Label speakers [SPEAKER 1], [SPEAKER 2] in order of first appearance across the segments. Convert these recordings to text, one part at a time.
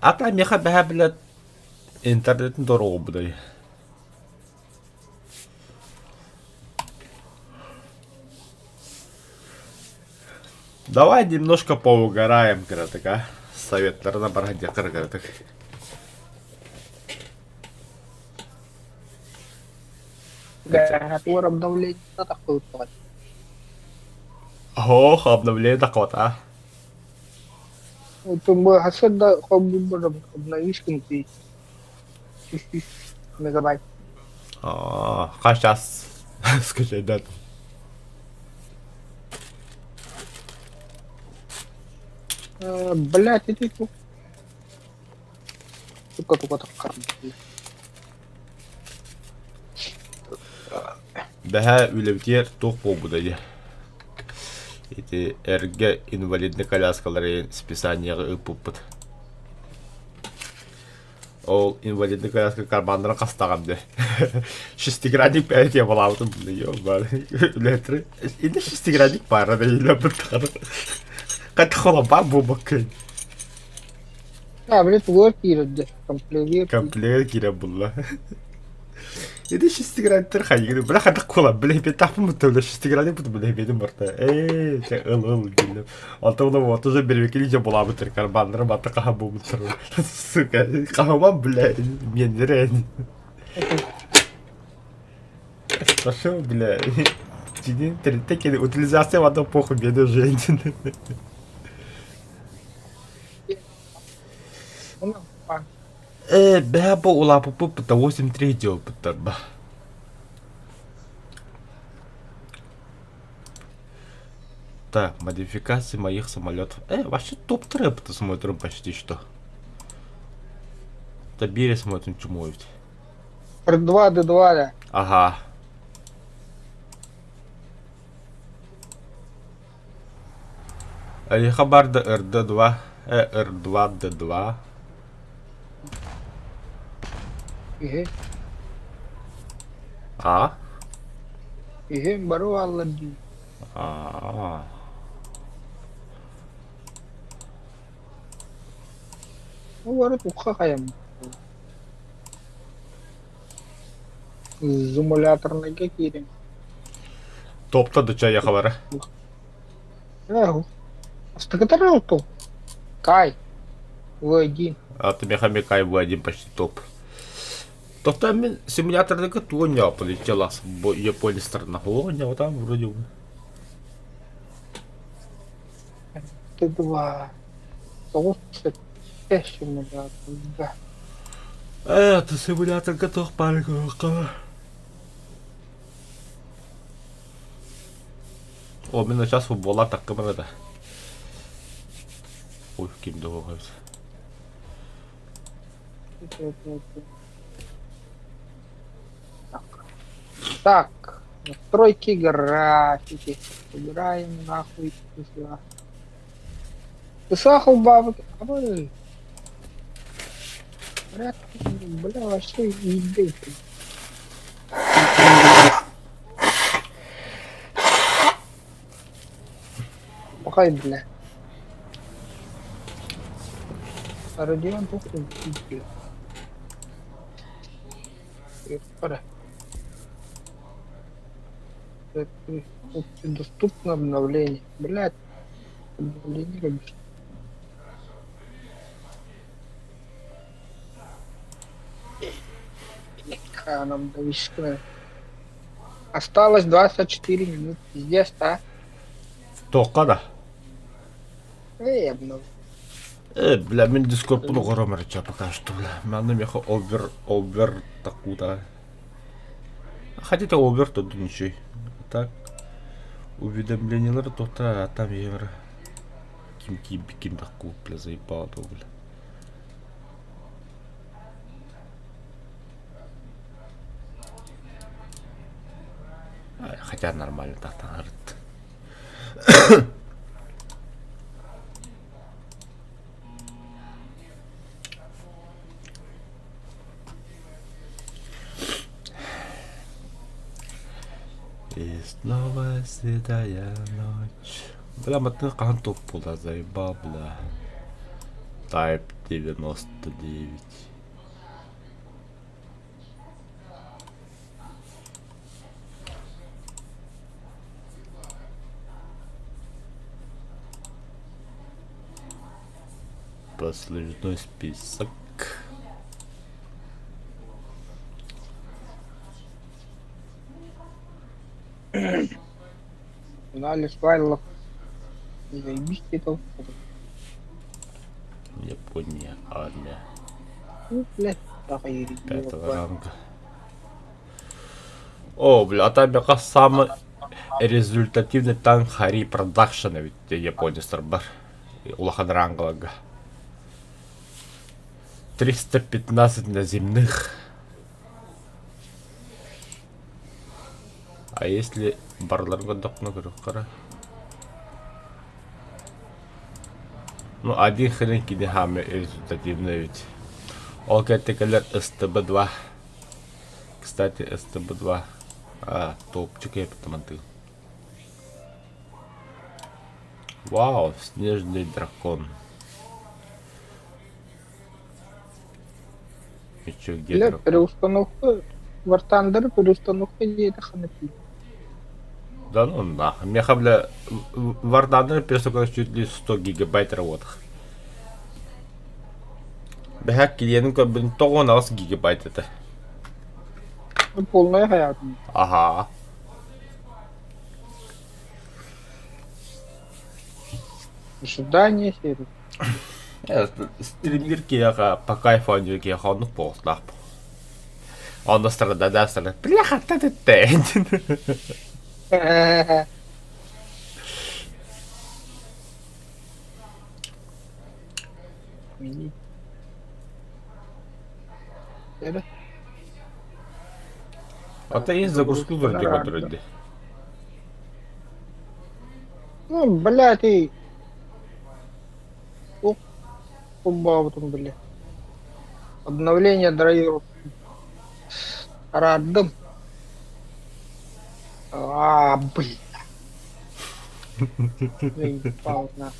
[SPEAKER 1] Ата миэхэ бэһэ билэ интернетин дороҕобудай. Давай немножко поугараем, кыратык, а? Советтарына баран дьакыр кыратык.
[SPEAKER 2] Гарантур обновление тахсыбыт.
[SPEAKER 1] Ох, обновление такого-то.
[SPEAKER 2] Хасыт да обновишь ты мегабайт.
[SPEAKER 1] А, сейчас скачай дату.
[SPEAKER 2] Блять, иди тут. Сука, туга таххар.
[SPEAKER 1] Бэһээ үлэбитигэр туох буолбутай диye. Ити эргэ инвалидный коляскалары списаниеҕа ыыппыппыт. Ол инвалидный коляска карманнарын хастаҕам дии. Шестигранник пять я балаабытым үлэһиттэр инде шестигранник баара да илэбит Хата холобаа буолбаккын.
[SPEAKER 2] А, блядь, тугар киирэрдэ. Комплект.
[SPEAKER 1] Комплект киирэр булла. Иди шестигранниктар хайыгын бля хата кола бля бетапым бутта шестигранник бутта бля бедим барта. Э, ыл ыл дилем. Алтын вот уже бербекили же булабытыр карманнары баты каха бубуттар. Сука, кахамам бля, менлерен. Пошел, бля. Динин тритекели утилизация вода похуй беду женщины. Э, бля, бу улаапыппыт 8-3 диэбиттэр ба. Так, модификации моих самолетов. Э, вообще топ-трэп смотрим почти что. Табире смотрим чему ведь.
[SPEAKER 2] Р2, Д2, да.
[SPEAKER 1] Ага. Эйиэхэ баар да РД2, э, Р2, Д2.
[SPEAKER 2] Иһи.
[SPEAKER 1] А?
[SPEAKER 2] Иһи бары бааллар дии.
[SPEAKER 1] А.
[SPEAKER 2] Ол бары тухха хайам. Зумуляторнайга киирэн.
[SPEAKER 1] Топта да чай хабара.
[SPEAKER 2] Э, Астыгытар ол Кай. В1.
[SPEAKER 1] А ты мехамикай В1 почти топ. Тоқта мен симулятордагы туон полетела Япония страна. О, не, там вроде бы.
[SPEAKER 2] Т2. Тоҕус симуляторга.
[SPEAKER 1] Э, ты симуляторга туох баар көрүөххэ. О, мен сейчас футбола таккыбар это. Ой, ким да
[SPEAKER 2] Так. Так, настройки графики. Убираем нахуй сюда. Ты бабок. А вы... Бля, вообще иди. Пахай, бля. Родион похуй, бля. Доступно обновление. Блядь, обновление любишь. Нам довескная. Осталось 24 минуты. Пиздец, а?
[SPEAKER 1] Тоққа да.
[SPEAKER 2] Эй, обнов.
[SPEAKER 1] Э, бля, мин Дискордпун оҕором эрэ пока что, бля. Манна меха овер, овер такуда. Хотите овер, то ничего. Так. Уведомлениялар тота, а там евро. Ким ким ким такку, бля, заебал то, бля. Хотя нормально так таңарыт. И снова седая ночь. Бля, матын хаһан топ була, заебал, бля. Type. 99. Послужной список.
[SPEAKER 2] Анализ файлов. Заебись ты.
[SPEAKER 1] Япония, армия.
[SPEAKER 2] Ну, блядь,
[SPEAKER 1] Пятого ранга. О, бля, а там миэхэ самый результативный танк Хари Продакшн эбит японецтар бар. Улахан рангаларга. 315 наземных. А если барларга көрдөхпүнэ көрүөххэ Ну, один хрен кини хаамы результативный эбит. Ол кэнтэ кэлэр СТБ-2. Кстати, СТБ-2 а, топчик эпитамантыы. Вау, снежный дракон. И чё, где
[SPEAKER 2] Бля,
[SPEAKER 1] дракон?
[SPEAKER 2] переустановка. War Thunder переустановка диэтэххинэ
[SPEAKER 1] Да ну нахуй. Миэхэ, бля, War Thunder пересука чуть ли 100 гигабайт работах. Бэһэк килиэнин көрбүтүм 98 гигабайт этэ.
[SPEAKER 2] Ну, полная хаятын.
[SPEAKER 1] Аха.
[SPEAKER 2] Ожидание серии.
[SPEAKER 1] Стример киһиэхэ по кайфу оонньуур киһиэхэ оннук буолуохтаах. Онно страдада страда бляха та А то есть загрузку вроде вроде.
[SPEAKER 2] Ну, блядь, и... Ох, там, блядь. Обновление драйверов. Радом. А, блядь. Заебал, на.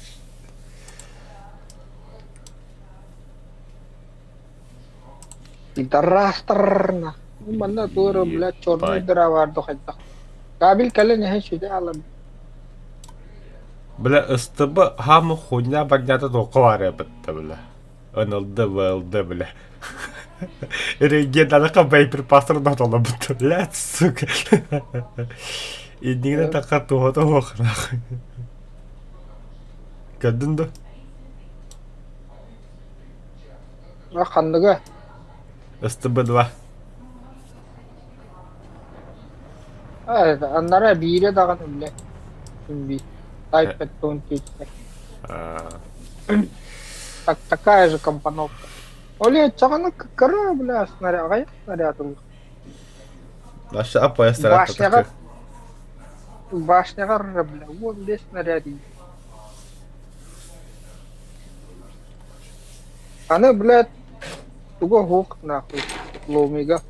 [SPEAKER 2] Пидорастр, на. Манна туора, блядь, черный дыра бар дохайдах. Кабель кэлэн иһэн сүтэ хаалан.
[SPEAKER 1] Бля, СТБ хаамы хуйня барнята тоққа бар эбитте, бля. НЛД, ВЛД, бля. Регионалыка боеприпастар натолобут, блядь, сука. Иннигинэ таха туһата суох нахуй. Көрдүн да?
[SPEAKER 2] А ханныга?
[SPEAKER 1] СТБ-2.
[SPEAKER 2] Аннара биирэ даҕаны бile би iPad 20 Так, такая же компоновка. Оле, чаҕаны кыра, бля, снаряд, снаряд
[SPEAKER 1] Наша АПС
[SPEAKER 2] Башняга башняга бля, вон без снарядин. Аны, блядь, туга хук нахуй, ломига.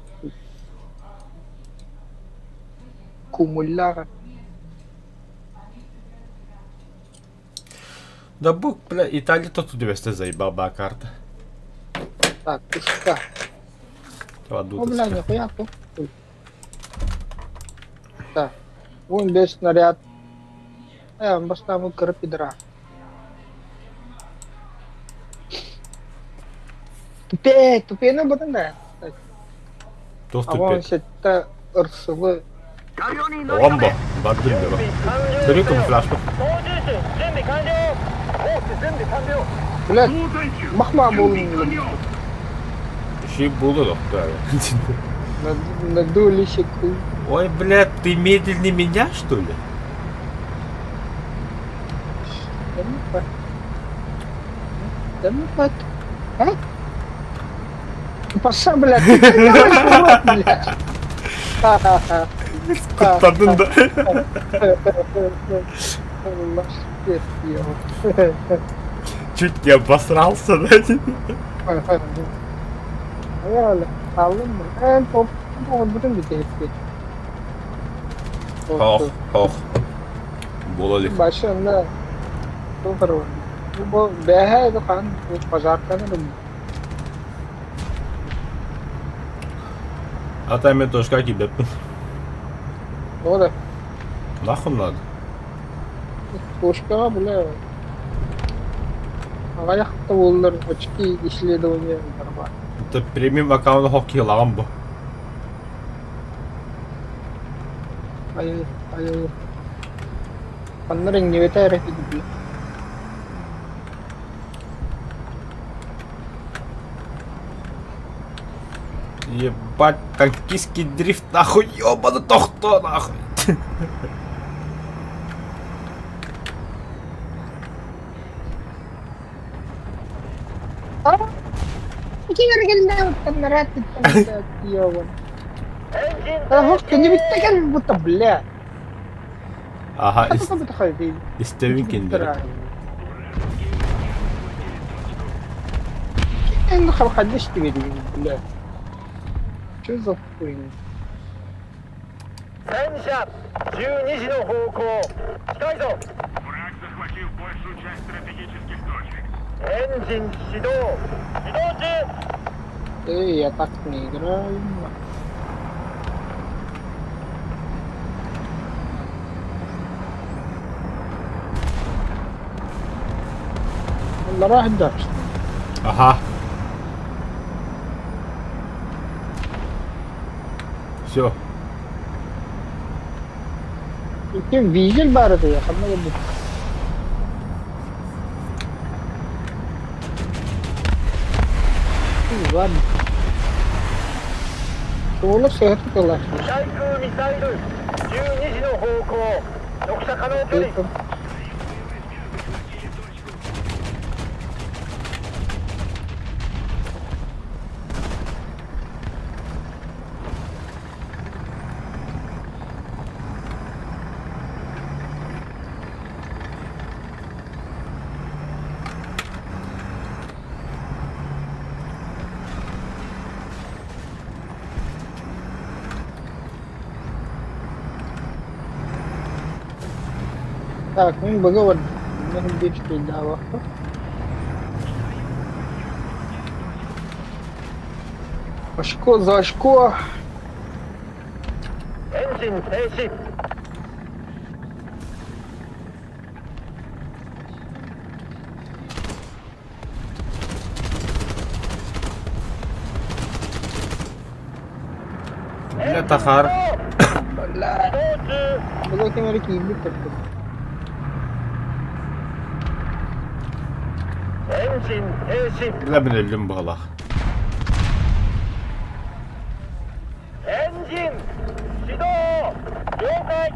[SPEAKER 2] Кумуллаҕа.
[SPEAKER 1] Да бук, бля, Италия то тут заебал ба карта.
[SPEAKER 2] Так, пушка. О, бля, нихуя тут. Так, вон без снаряд. Бастамы кырып пидора. Тупее, тупее батан да.
[SPEAKER 1] Туох
[SPEAKER 2] Авон
[SPEAKER 1] тупее?
[SPEAKER 2] сэттэ ырсылы.
[SPEAKER 1] Омбо, бардым бөҕө. Көрүү камуфляжка.
[SPEAKER 2] Блядь, махма буолун.
[SPEAKER 1] Ши буолу доктор.
[SPEAKER 2] Надули щеку.
[SPEAKER 1] Ой, блядь, ты медленнее меня, что ли?
[SPEAKER 2] Да ну по... А? Паша, блядь, ты делаешь, урод, блядь? Ха-ха-ха.
[SPEAKER 1] Куттадын да. Чуть не обосрался, да? Ох, ох. Буола илик.
[SPEAKER 2] Башында. Бу бээһээ да хаһан бу пожарканы да
[SPEAKER 1] А там мен тоже как киирбэппин.
[SPEAKER 2] Тоҕо да
[SPEAKER 1] Нахуй надо?
[SPEAKER 2] Точкаҕа бile аҕыйах да буоллар очки исследования нормально.
[SPEAKER 1] Это премиум аккаунт хоккейлаҕым бу.
[SPEAKER 2] Ай ай ханна эрэ иҥнибэтэ эрэ киһи
[SPEAKER 1] Ебать, танкистский дрифт нахуй, ёбаный тохто нахуй.
[SPEAKER 2] Будто бля.
[SPEAKER 1] Ага, истэбин кинилэри.
[SPEAKER 2] Бля. Что за хуйня?
[SPEAKER 3] 戦車12時の方向近いぞ
[SPEAKER 4] Враг захватил большую часть стратегических точек.
[SPEAKER 3] エンジン始動移動中
[SPEAKER 2] Эй, я так не играю. والله راح الدرس.
[SPEAKER 1] Ага. Все.
[SPEAKER 2] Ким вижен баар этэ, ханна кэлбит? Ладно. Суола сыһыт тыла.
[SPEAKER 3] 対空ミサイル12時の方向直射可能距離
[SPEAKER 2] Так, мин быга бардым. Мин биир киһилээхпин. Очко за очко.
[SPEAKER 3] エンジン停止
[SPEAKER 1] Бля, Тахар.
[SPEAKER 2] Бля.
[SPEAKER 3] 移動中
[SPEAKER 2] Быга ким эрэ киирбит курдук.
[SPEAKER 3] エンジン停止
[SPEAKER 1] Бля, мин өллүм быһыылаах.
[SPEAKER 3] エンジン始動了解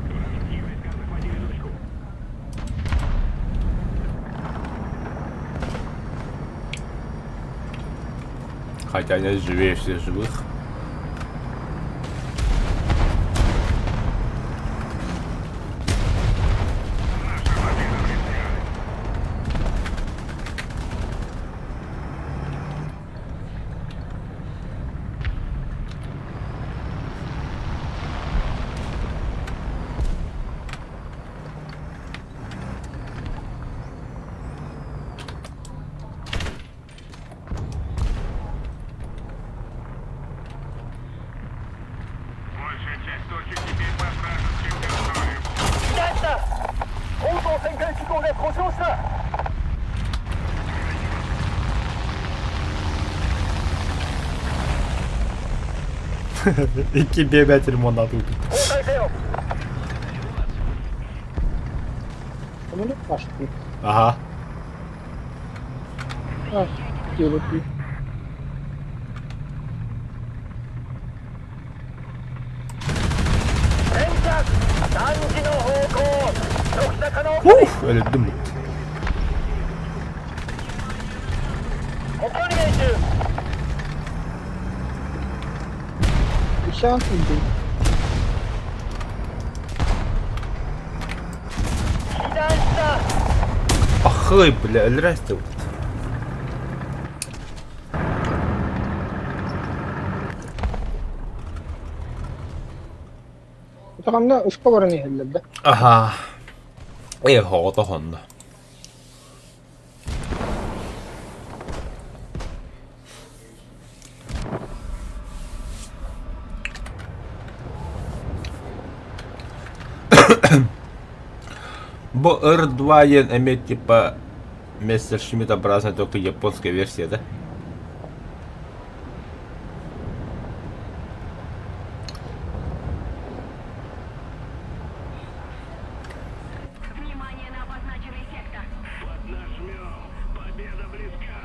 [SPEAKER 4] Вражеские войска захватили точку.
[SPEAKER 1] Хотя они живее всех живых.
[SPEAKER 4] Наша победа близка. Большая часть точек теперь под вражеским контролем.
[SPEAKER 3] 被弾した高等旋回機構が故障した
[SPEAKER 1] Икки биэбэтир монат
[SPEAKER 3] 交代せよ
[SPEAKER 2] Самолет пошли.
[SPEAKER 1] Ага.
[SPEAKER 2] А, делают.
[SPEAKER 3] 戦車3時の方向直射可能距離
[SPEAKER 1] Уф, өлдүм.
[SPEAKER 3] 目標に命中
[SPEAKER 2] Nişan иди.
[SPEAKER 3] 被弾した
[SPEAKER 1] Ахай, бля, өлрәсте.
[SPEAKER 2] Хамна ушка баран иһэллэр да.
[SPEAKER 1] Ага. Ээ, оҕото хонно. Бу R2 диэн эмиэ типа Мессершмитт-образная только японская версия, да?
[SPEAKER 4] Внимание на обозначенный сектор. Поднажмем! Победа близка!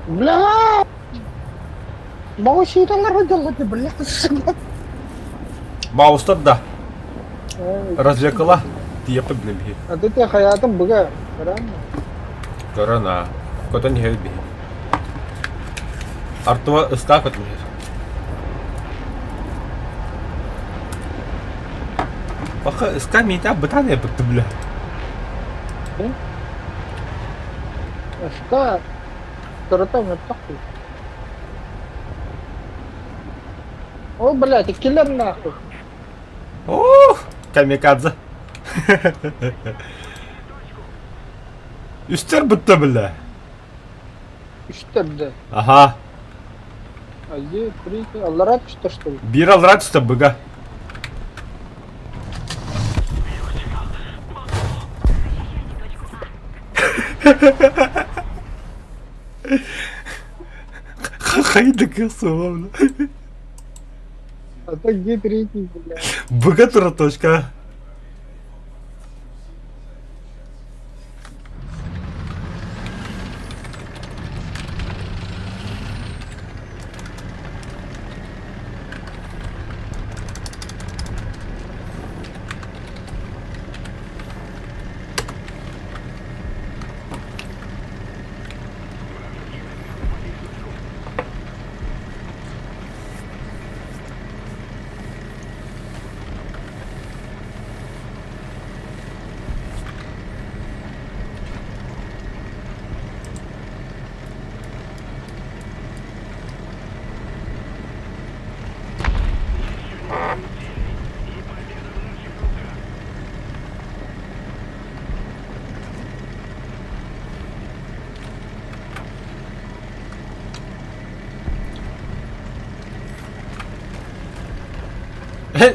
[SPEAKER 2] Бля! Мауситалар дьаллаты, бля,
[SPEAKER 1] Маустар да развлекала тиэппит билим биһи.
[SPEAKER 2] А ты хайаатын быга, правильно?
[SPEAKER 1] Көрөн аа, көтөн иһэбит биһи. Артуа ыстаа көтөн иһэр. Баха ыстаа миитэ бытаан эбит бля.
[SPEAKER 2] Ыстаа Тырыта мөлтөх О, блядь, иккилэр нахуй.
[SPEAKER 1] Ох, камикадзе. Үстэр бытта бля.
[SPEAKER 2] Үстэр да.
[SPEAKER 1] Аха.
[SPEAKER 2] Айы, прикинь, аллара түстэ что ли?
[SPEAKER 1] Биир аллара түстэ быга. Хайда суола.
[SPEAKER 2] А то где третий, бля?
[SPEAKER 1] Быга турар точка.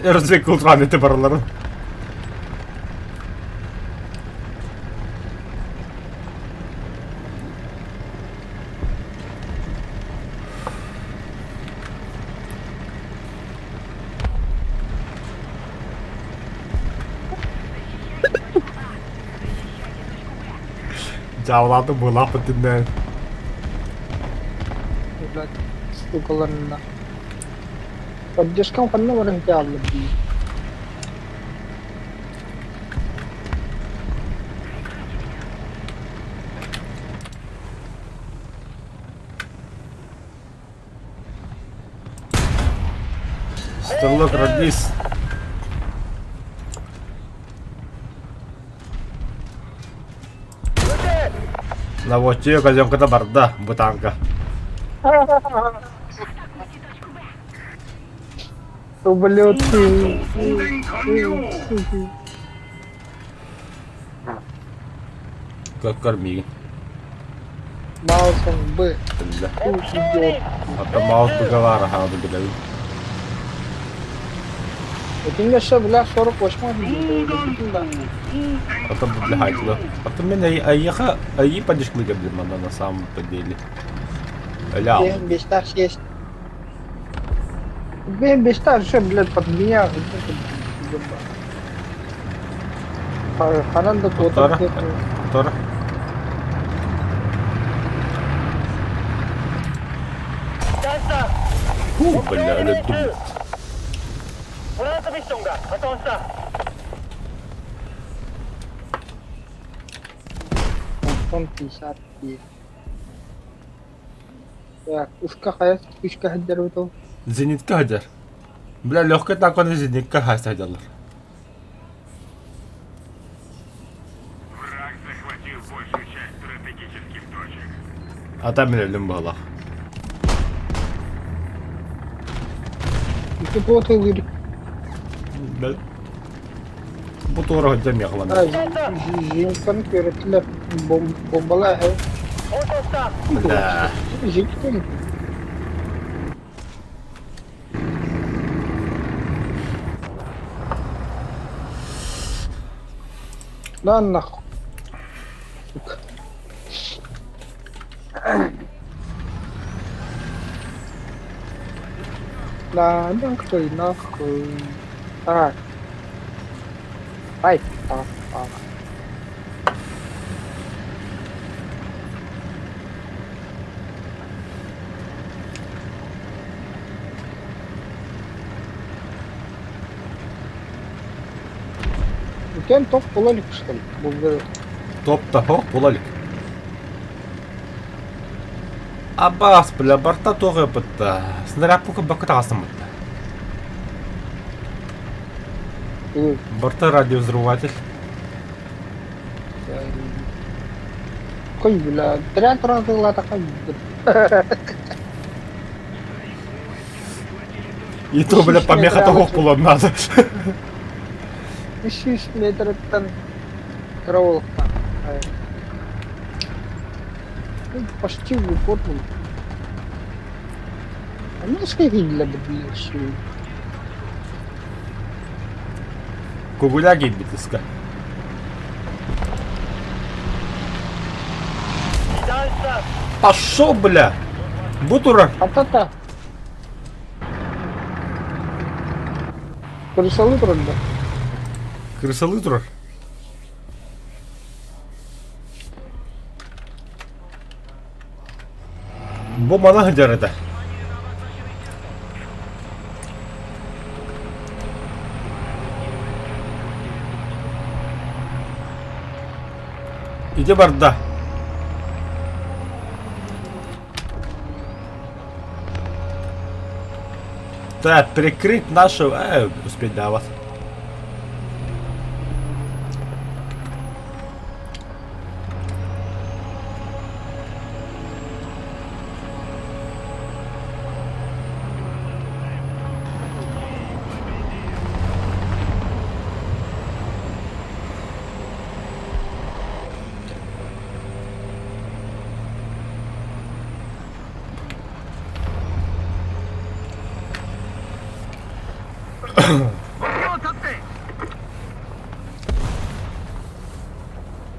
[SPEAKER 1] Разве култран ити бараларын? Дьаалаатын быылаахпыт иннэ.
[SPEAKER 2] Блядь, сукаларына. Поддержкам ханна баран хаалла дии.
[SPEAKER 1] Стрелок родись. Наводчик казенката барда, бытанка.
[SPEAKER 2] Ублюдки.
[SPEAKER 1] Көр миигин.
[SPEAKER 2] Маусом Б.
[SPEAKER 1] Биллэ.
[SPEAKER 2] Идиот.
[SPEAKER 1] Ата маус быгалаара хаалды билэбин.
[SPEAKER 2] Этиҥҥэ өссө бля 48 да.
[SPEAKER 1] Ата бля хайтыла. Ата мен айыха айы поддержкалыга билим анда на самом-то деле. Ля.
[SPEAKER 2] Бешташ есть. Блин, Бешташ еще, блядь, под меня. Ханан да
[SPEAKER 1] Тора. Тора. Фу, бля, өлөттүм.
[SPEAKER 2] Антон 52. Так, ушка хайа үскэ сылдьар ол?
[SPEAKER 1] Зенитка сылдьар. Бля, легкай танканы зенитка сылдьаллар.
[SPEAKER 4] Враг захватил большую часть стратегических точек.
[SPEAKER 1] Ата мен өлүм буолах.
[SPEAKER 2] Туох тыллыыр?
[SPEAKER 1] Бэл. Бу туора сылдьан миэхэ
[SPEAKER 2] Жинканы күөрэттилэр. Бомбалаа эһэ.
[SPEAKER 1] Да.
[SPEAKER 2] Жинканы. Да нахуй. Да, нахуй, нахуй. Так. Ай, так, так. Үтэн топ була илик что ли? Булгу.
[SPEAKER 1] Топ та хоп була илик. Аббас, бля, барта тоҕо бытта. Снаряд бакы таҕастым бытта. Борта радиовзрыватель.
[SPEAKER 2] Кой, бля, тря тыллаатахха
[SPEAKER 1] И то, бля, помеха того буолуон надо.
[SPEAKER 2] 300 метрттэн кыра уолуктаах. Почти в упор был. А ну сколько для блядь,
[SPEAKER 1] Кугуля киирбит ыска. Пошел, бля! Бу турар.
[SPEAKER 2] А-та-та. Крысалы турар да?
[SPEAKER 1] Крысалы турар. Бу мана сылдьар этэ. Ити барда. Так, прикрыть нашу... успеть давать.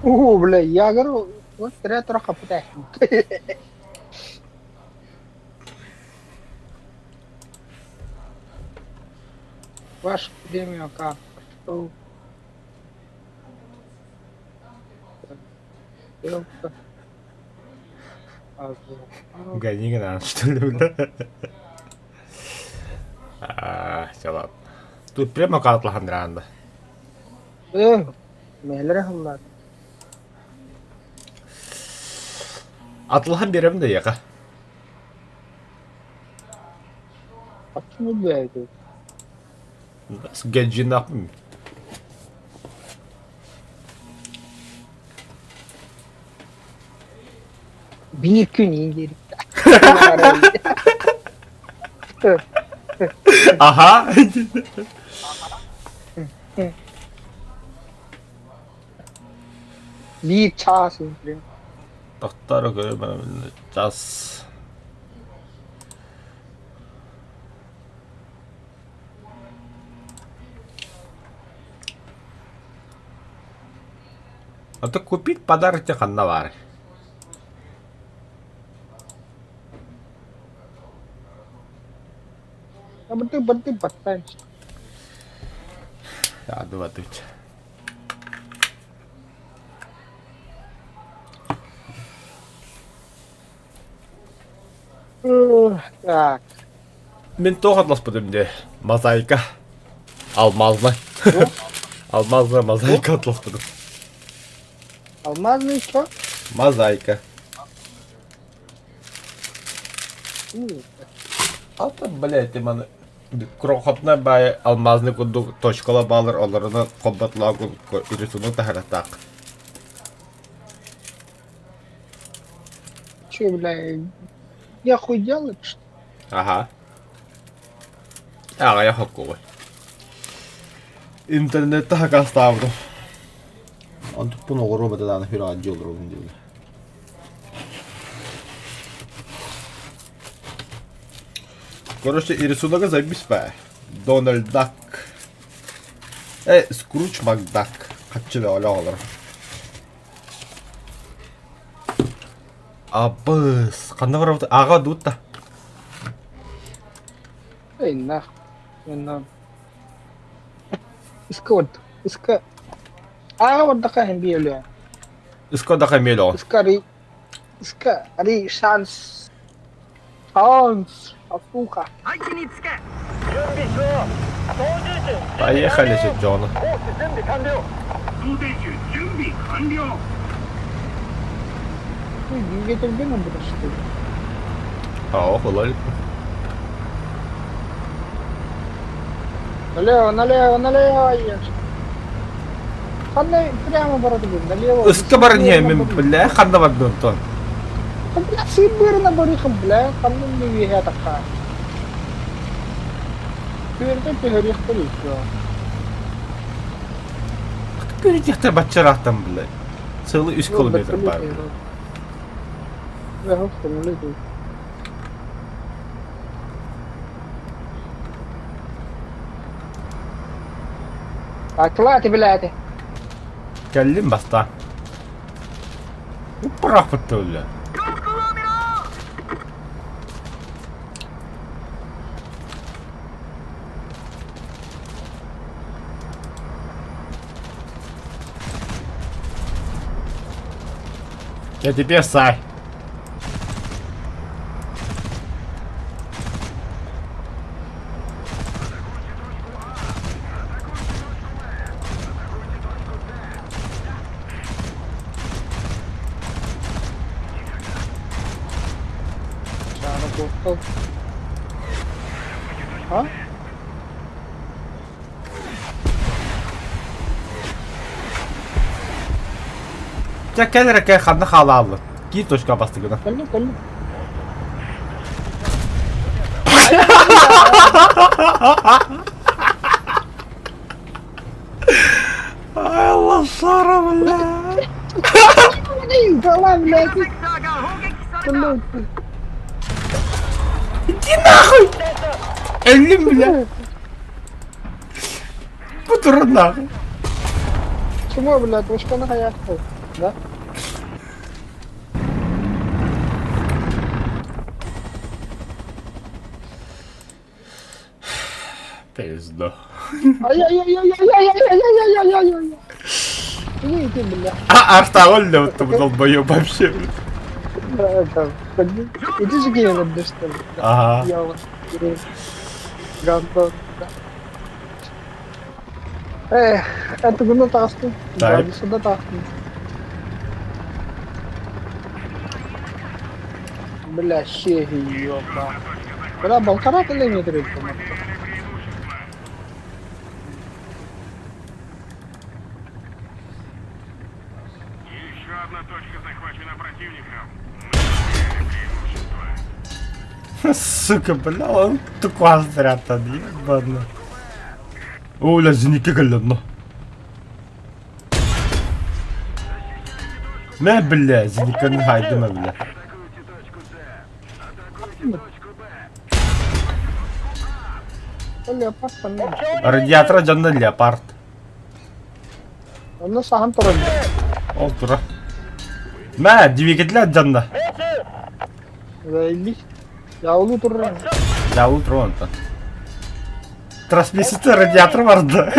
[SPEAKER 2] Оо, бля, я говорю, вот ретро хапыта. Ваш премиум карта. Что? Стрелка.
[SPEAKER 1] Гони гранат, что ли, бля? А, все, ладно. Тут прямо каатлахан
[SPEAKER 2] Э, мэлэрэ хыллаат.
[SPEAKER 1] Атылахан биэрэбин да яка.
[SPEAKER 2] Почему бэйди?
[SPEAKER 1] Гаджинапын.
[SPEAKER 2] Биир күн иин
[SPEAKER 1] Аха.
[SPEAKER 2] Биир чаас иин.
[SPEAKER 1] Тохтор көрө час. А то купить подарок ханна баар.
[SPEAKER 2] Бырды бырды баттаан.
[SPEAKER 1] Ядыбатыч.
[SPEAKER 2] Так.
[SPEAKER 1] Мин туох атласпытым дии? Мозаика. Алмазная. Алмазная мозаика атласпытым.
[SPEAKER 2] Алмазный что?
[SPEAKER 1] Мозаика. Ата, блядь, ты маны крохотная бай алмазный курдук точкала балыр оларына комбатлаа рисунок таһаратаах.
[SPEAKER 2] Че, бля, я хуй делать, что
[SPEAKER 1] Ага. Аҕыйах оккугуй. Интернетте хакастаабытым. Онтукпун оҕуруом этэ даҕаны сүрэҕэлдьии олоробун дииллэр. Короче, рисунога забись баа. Дональд Дак. Э, Скрудж Макдак. Хаччы бөҕөлөөх олорор. Абыс! Ханна барабыт? Аҕа дуутта.
[SPEAKER 2] Инна. Инна. Иска вот. Иска. Аҕа бардаха иһин биэлүө.
[SPEAKER 1] Иска даха эмиэ
[SPEAKER 2] Иска ри. Иска ри шанс. Шанс. Сука.
[SPEAKER 1] Поехали же, Джона.
[SPEAKER 2] Двигатель что ли?
[SPEAKER 1] А, ох,
[SPEAKER 2] Налево, налево, налево ешь. Ханна прямо баратыбын, налево.
[SPEAKER 1] Ыска баран иһэммин, бля, ханна бардын онтон?
[SPEAKER 2] Бля, сыырбыырына барыхым, бля, ханна не үөһэ атахха. Түөртэ түһэриэхтэр еще.
[SPEAKER 1] Көрүтүөхтэр баччараахтан, бля. Целый үс километр бар.
[SPEAKER 2] Бля, көмөлөй. Атылааты билээти.
[SPEAKER 1] Кэллим бастаан. Бырахпытта үлэ. Я тебе сай.
[SPEAKER 2] А?
[SPEAKER 1] Дьэ кэл эрэ кэл ханна хаалааллар. Киир точка бастыгына.
[SPEAKER 2] Кэллим кэллим.
[SPEAKER 1] Ай, лошара, бля.
[SPEAKER 2] Дала, блядь.
[SPEAKER 1] Иди нахуй! Өллүм, бля. Бу туран нахуй.
[SPEAKER 2] Чему, блядь, точканы хайахты, да?
[SPEAKER 1] Пизда.
[SPEAKER 2] Ай-яй-яй-яй-яй-яй-яй-яй-яй-яй-яй. Ну иди, бля.
[SPEAKER 1] А, Артаоль, там долбоёб вообще.
[SPEAKER 2] Это, иди же геем, что ли?
[SPEAKER 1] Ага.
[SPEAKER 2] Я вот Гандон. Эх, это гуна тахтын.
[SPEAKER 1] Так.
[SPEAKER 2] Сюда тахтын. Бля, щеги, ёба. Бля, полтора километра
[SPEAKER 4] Еще одна точка захвачена противником. Мы потеряли преимущество.
[SPEAKER 1] Сука, бля, он туквас зря-то, ебано. Оля, зеники галлядно. Мэ, бля, зениканы хайдыма, бля.
[SPEAKER 4] Атакуйте точку С. Атакуйте точку Б.
[SPEAKER 2] Леопард ханна?
[SPEAKER 1] Радиатора дьонно леопард.
[SPEAKER 2] Онно саһан турар.
[SPEAKER 1] Ол тура. Мэ, двигателя дьонно.
[SPEAKER 2] Заебись. Яулу турар.
[SPEAKER 1] Яулу тура онтон. Трансмиссия радиатор барда.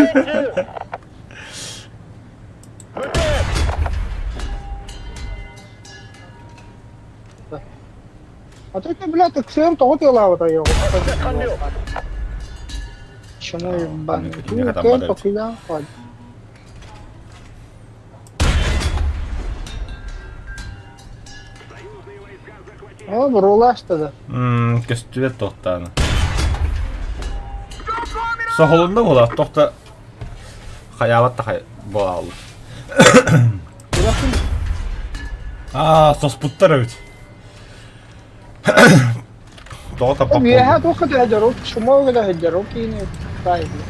[SPEAKER 2] А то это, блядь, XM тоҕо тыалаабыта Чему ебаный?
[SPEAKER 1] Кинигэ
[SPEAKER 2] Покуя хватит. О, бурулашты да.
[SPEAKER 1] Көстүбэт тохтааны. Соһолунна була, тохта хайаабат да хай буолааллар. Аа, соспуттар эбит. Тоҕо таппат
[SPEAKER 2] Үөһэ
[SPEAKER 1] буоллуҥ?
[SPEAKER 2] туохха түһэ ол чума гына сылдьар, ол киһини таайбыт.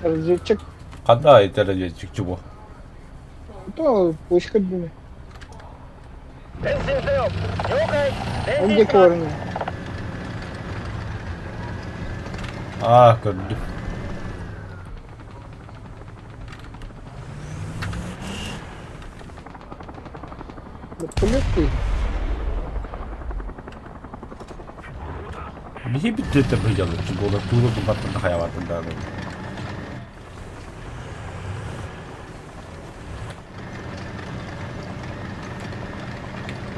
[SPEAKER 2] Разведчик
[SPEAKER 1] Ханна это разведчик чего?
[SPEAKER 2] То пушка дии.
[SPEAKER 3] 前進せよ了解
[SPEAKER 2] Ол
[SPEAKER 3] 前進
[SPEAKER 2] диэки
[SPEAKER 3] します
[SPEAKER 2] баран
[SPEAKER 1] Аа, көрдүм.
[SPEAKER 2] Вертолет дии.
[SPEAKER 1] Биһи бүттүөтэ быдьалыччы буолар туура туматтан да хайалаатын даҕаны.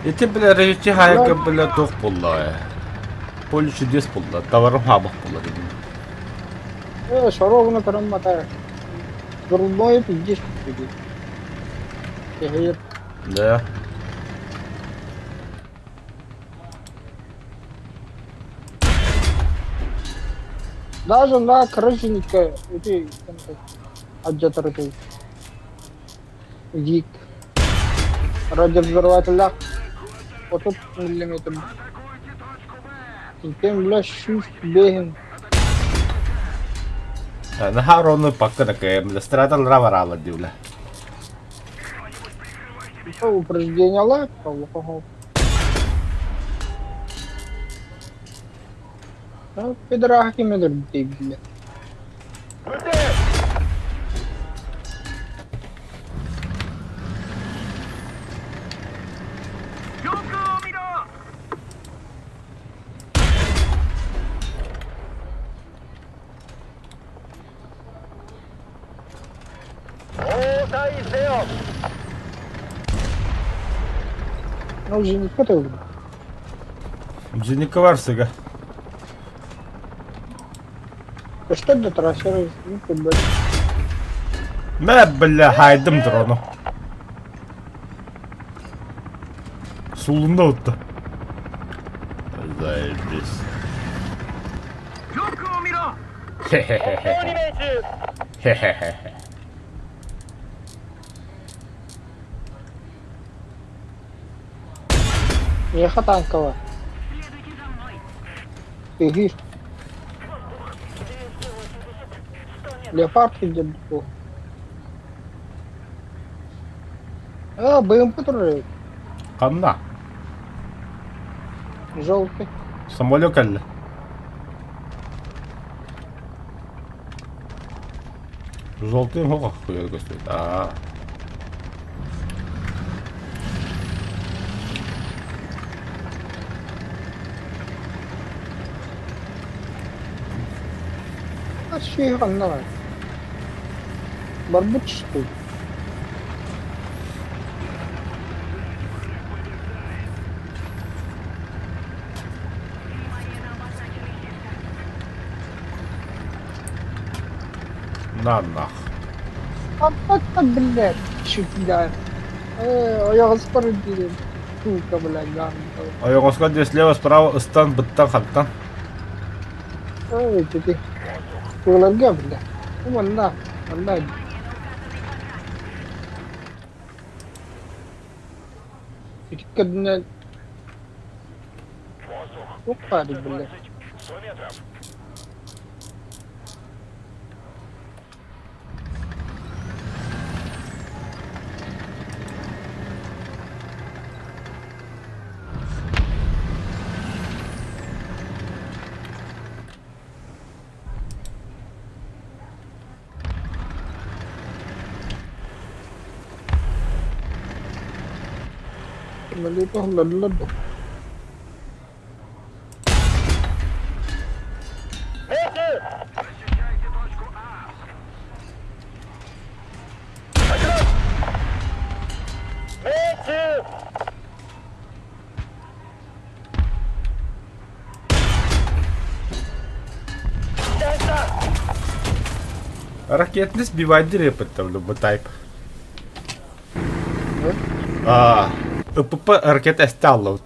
[SPEAKER 1] Ити бile речи хайга бile туох буолла Поле чудес буолла, товарым хаабах буолла дедим.
[SPEAKER 2] Э, сороҕуна көрөн матаар. Дурной пиздец дии. Киһи
[SPEAKER 1] Да.
[SPEAKER 2] Даже на крыженька эти аддьатар Вик. Радиовзорвателлээх 30 миллиметр. Иккиэн бля 105
[SPEAKER 1] Наһаа ровно пакка такая, страталлара бараалар диулэ.
[SPEAKER 2] Упреждениялаах Пидорага ким өлөрбүтэй биллэ. Ну, зенитка ты
[SPEAKER 1] Зенитка барсыга.
[SPEAKER 2] Что для трассера?
[SPEAKER 1] Мэ, бля, хайдым дрону. Сулунда утта. Заебись. Хе-хе-хе. Хе-хе-хе.
[SPEAKER 2] Миэхэ танкова. Тыһыыр. Леопард илдьэ буолуо. Аа, БМП турар эбит.
[SPEAKER 1] Ханна?
[SPEAKER 2] Желтый.
[SPEAKER 1] Самолет кэллэ. Желтый хоҕох көстүбүт. Аа.
[SPEAKER 2] Сүөһү ханна баар? Барбыт что ли?
[SPEAKER 1] На нах.
[SPEAKER 2] Аппатта блядь, чуть Э, ойоҕоспор диэн сука, блядь,
[SPEAKER 1] Ойоҕоско диэн слева справа ыстан быттан хантан.
[SPEAKER 2] Ой, ити тууларга бля. Манна, манна. Ити кэннэ туох баарый, бля? Малita hullallar дуо?
[SPEAKER 1] Ракетный сбивать репет там тайп. А, ПП ракета стала.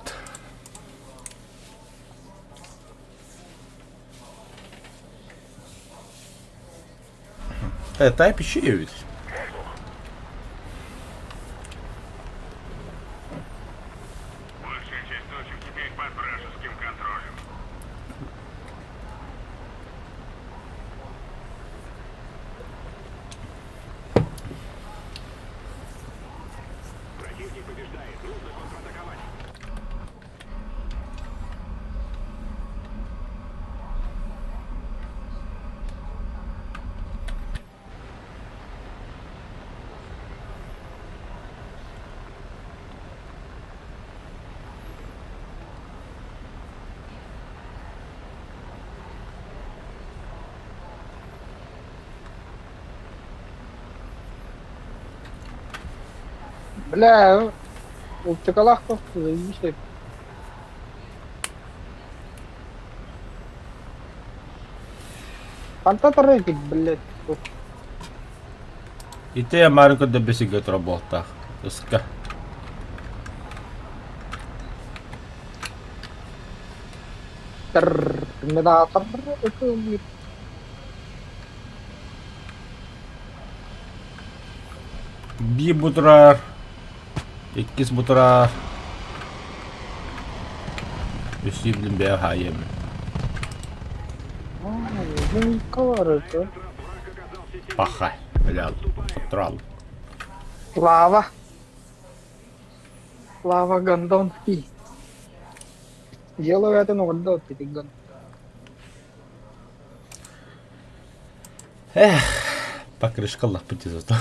[SPEAKER 1] Тайп еще ведь.
[SPEAKER 4] Большая часть точек теперь под вражеским контролем.
[SPEAKER 2] Бля, оптикалаах туох заебись. Хантан тарайбыт, блядь?
[SPEAKER 1] Ити Амары көрдө бесигэ турар буолтаах. Ыска.
[SPEAKER 2] Терминатор.
[SPEAKER 1] Биир бу турар, иккис бу турар. Үстүү билин бэйэ хаайыам. Паха, бля, соттурал.
[SPEAKER 2] Слава. Слава Гондонский. Дело это нордо, ты гон.
[SPEAKER 1] Эх, покрышка лаппыт зато.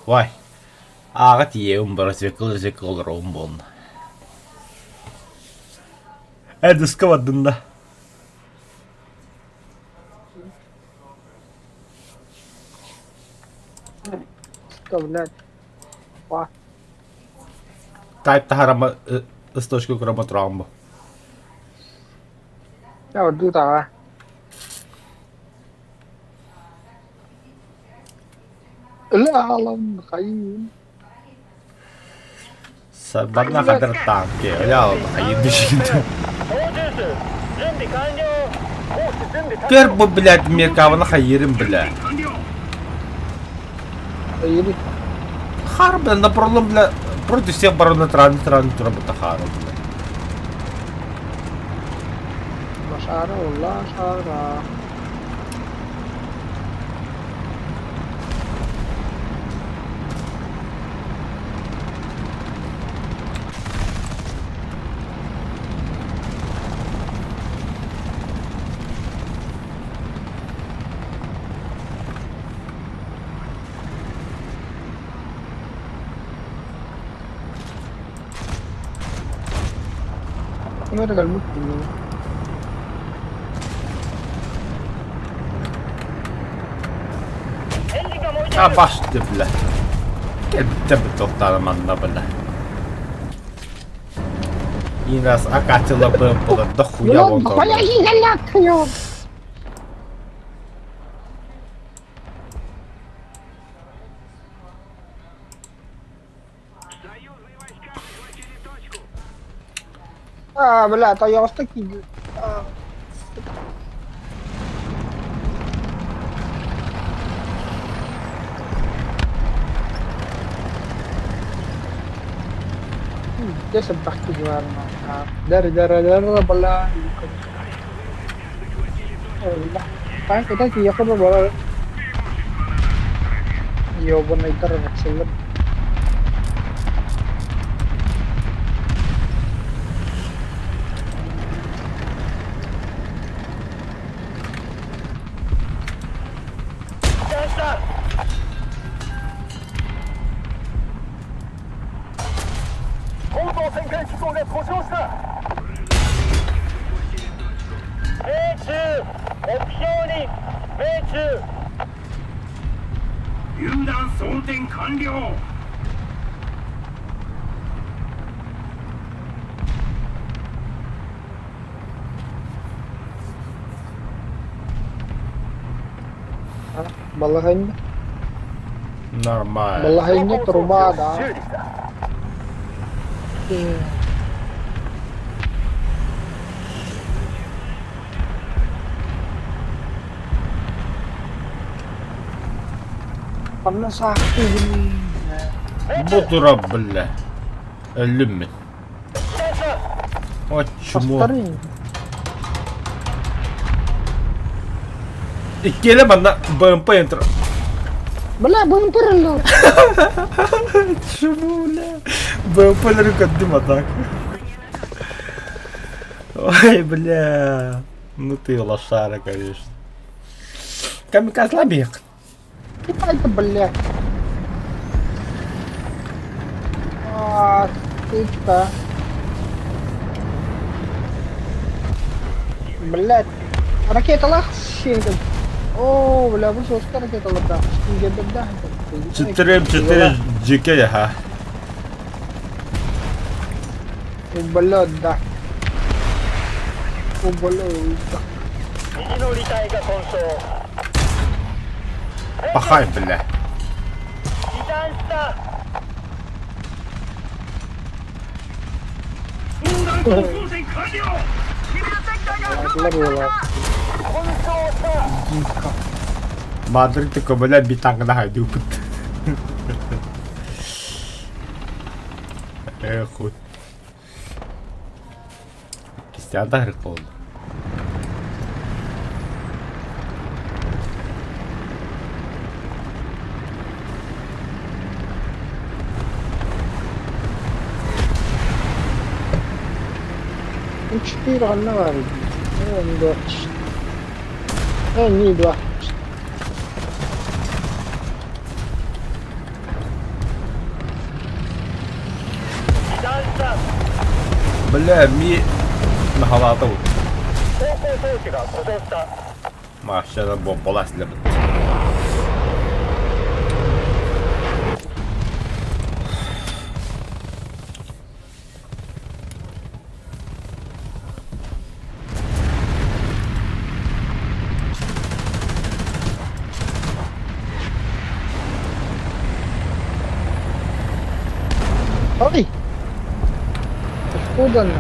[SPEAKER 1] Вай, Ааҕа тиийэбин бара зеркало олоробун буолла. Ээ дуска бардын да.
[SPEAKER 2] Что, блядь? Па.
[SPEAKER 1] Тайп таһарама ыстошка курама тураҕын бу.
[SPEAKER 2] Я ордуу таҕа. Ылаалам хайыым.
[SPEAKER 1] Барна хадыр танки. Ылаалам хайыым дишин. Көр бу, блядь, Меркаваны хайырым, бля.
[SPEAKER 2] Хайыры.
[SPEAKER 1] Хар, бля, на пролом, бля, против всех барона тран тран тран хара, бля.
[SPEAKER 2] Лошара, лошара. Ким эрэ кэлбит дии.
[SPEAKER 1] А башты, бля. Кэлбиттэр тохтаана манна, бля. Инас акатила БМПлар да хуя вон
[SPEAKER 2] А, бля, тойоҕосто киирдэ. Дьэ сырдах киһи баар Дэр дэр дэр бля Танк это тиийэхэ да барар Ёбаныйдар ырыксыллар. Балаһыанньа
[SPEAKER 1] Нормально.
[SPEAKER 2] балаһыанньа труба да. Ханна саахтыыбын
[SPEAKER 1] Бу тура, бля. Өллүм мин. О, чмо.
[SPEAKER 2] Повтори.
[SPEAKER 1] Иккиэлэ манна БМП энтер.
[SPEAKER 2] Бля, БМП рыллар.
[SPEAKER 1] Чмо, бля. БМП-леры көрдүм а так. Ой, бля. Ну ты лошара, конечно. Камикадзе бег.
[SPEAKER 2] Ебать, блядь. А, сучка. Блядь. Ракеталаах сиэтим. Оо, бля, бу суоска ракеталардаах. Киирбэдээх.
[SPEAKER 1] 4М4 дьике яха.
[SPEAKER 2] Бля, да. Бля, да.
[SPEAKER 1] Пахай, бля. Мадрид көмөлө битаңына хайдыыппыт. Эх, хуй. Кистян да буолла.
[SPEAKER 2] Четыре ханна баар дии. Не два.
[SPEAKER 1] Бля, ми наhalата вот. Машина бомбалас для
[SPEAKER 2] Ой! Откуда она?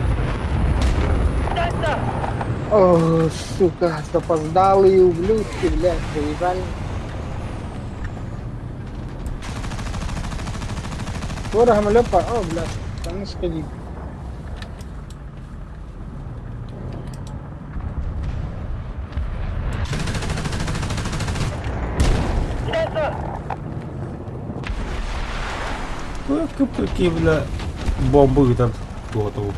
[SPEAKER 2] О, сука, запоздалые ублюдки, блядь, заебали. Скоро гамлёпа, о, блядь, там сходи.
[SPEAKER 1] Какие, бля, бомбы там готовы.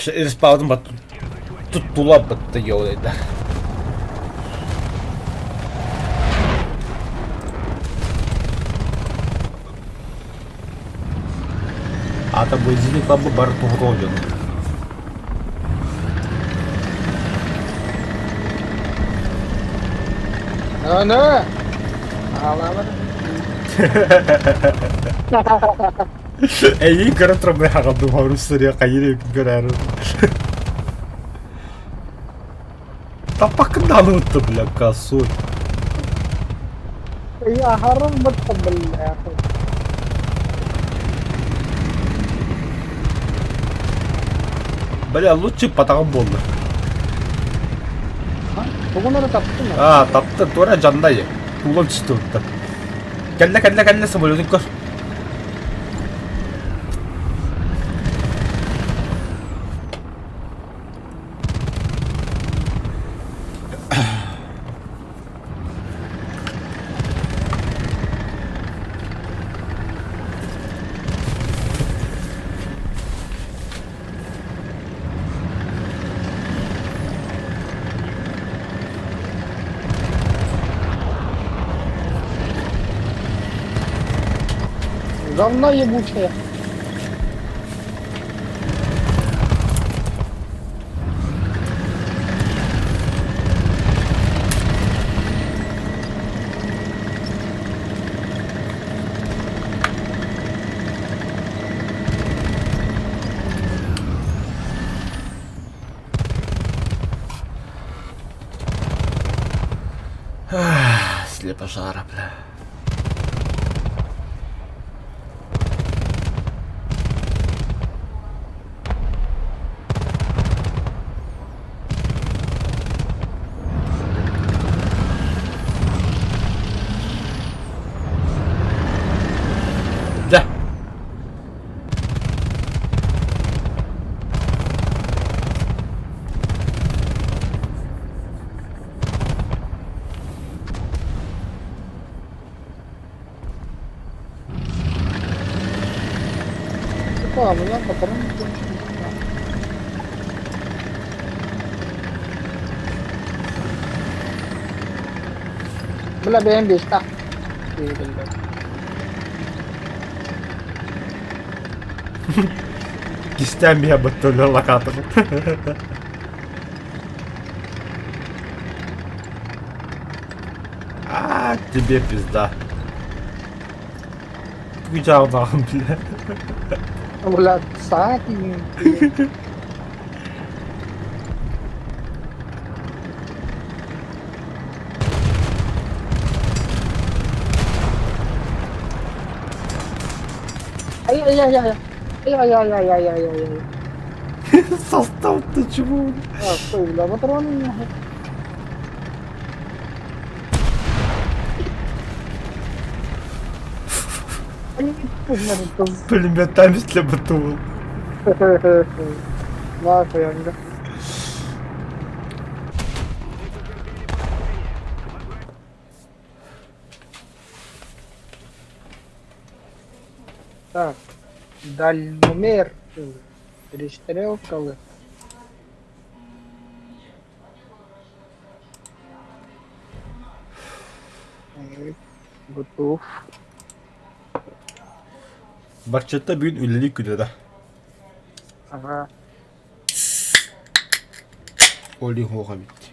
[SPEAKER 1] Респаун бат тула батта йоуда. Ата бензини клабы бар тоҕотоо дьону.
[SPEAKER 2] Аны! Аалаабар.
[SPEAKER 1] Эйиин көрөн туран хаҕалдым хорус сырыа хайыр көрөөрү. Таппаккын да алыбытты бля косой.
[SPEAKER 2] Я харым бытта бля.
[SPEAKER 1] Бля лучше патаган буолла.
[SPEAKER 2] Тугун эрэ таптым.
[SPEAKER 1] Аа тапты туора жандай. Туулан түстэ Кэллэ кэллэ кэллэ самолетун көр.
[SPEAKER 2] Говно ебучее.
[SPEAKER 1] Слепожара, бля.
[SPEAKER 2] Баҕабынан батаран Бля бэйэм биэстээх
[SPEAKER 1] Кистээн биһэ быттыллар локатор. А, тебе пизда. Кучаҕдаҕын бile.
[SPEAKER 2] Бля, саа тиийэн. Ай ай ай ай. Ай ай ай ай ай ай ай.
[SPEAKER 1] Состав-то чего?
[SPEAKER 2] А, стой, бля, патроны нахуй.
[SPEAKER 1] Пулеметами слеботул.
[SPEAKER 2] Нахуй, Анга. Так, дальномер, перестрелкалы. Готов.
[SPEAKER 1] Барчата бүгүн үлэлии күнэ да.
[SPEAKER 2] Ага.
[SPEAKER 1] Ол иһин суох эбит.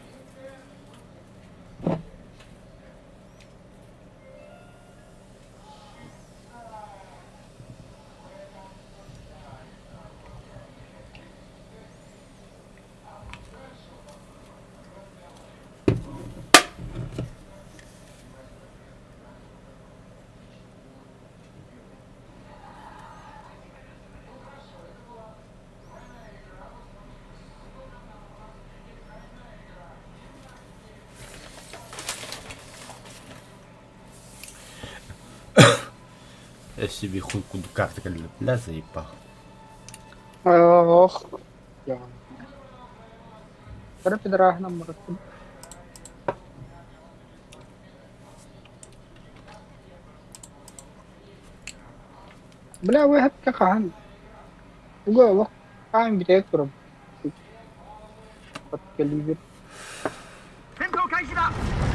[SPEAKER 1] Эсиби хуй курдук карта кэллэ бля заебал.
[SPEAKER 2] Ох. Кыра пидорааһынан барыттым. Бля, выходка хаһан? Туга олох хаан бүтэйэ турабын. Кэлиибит.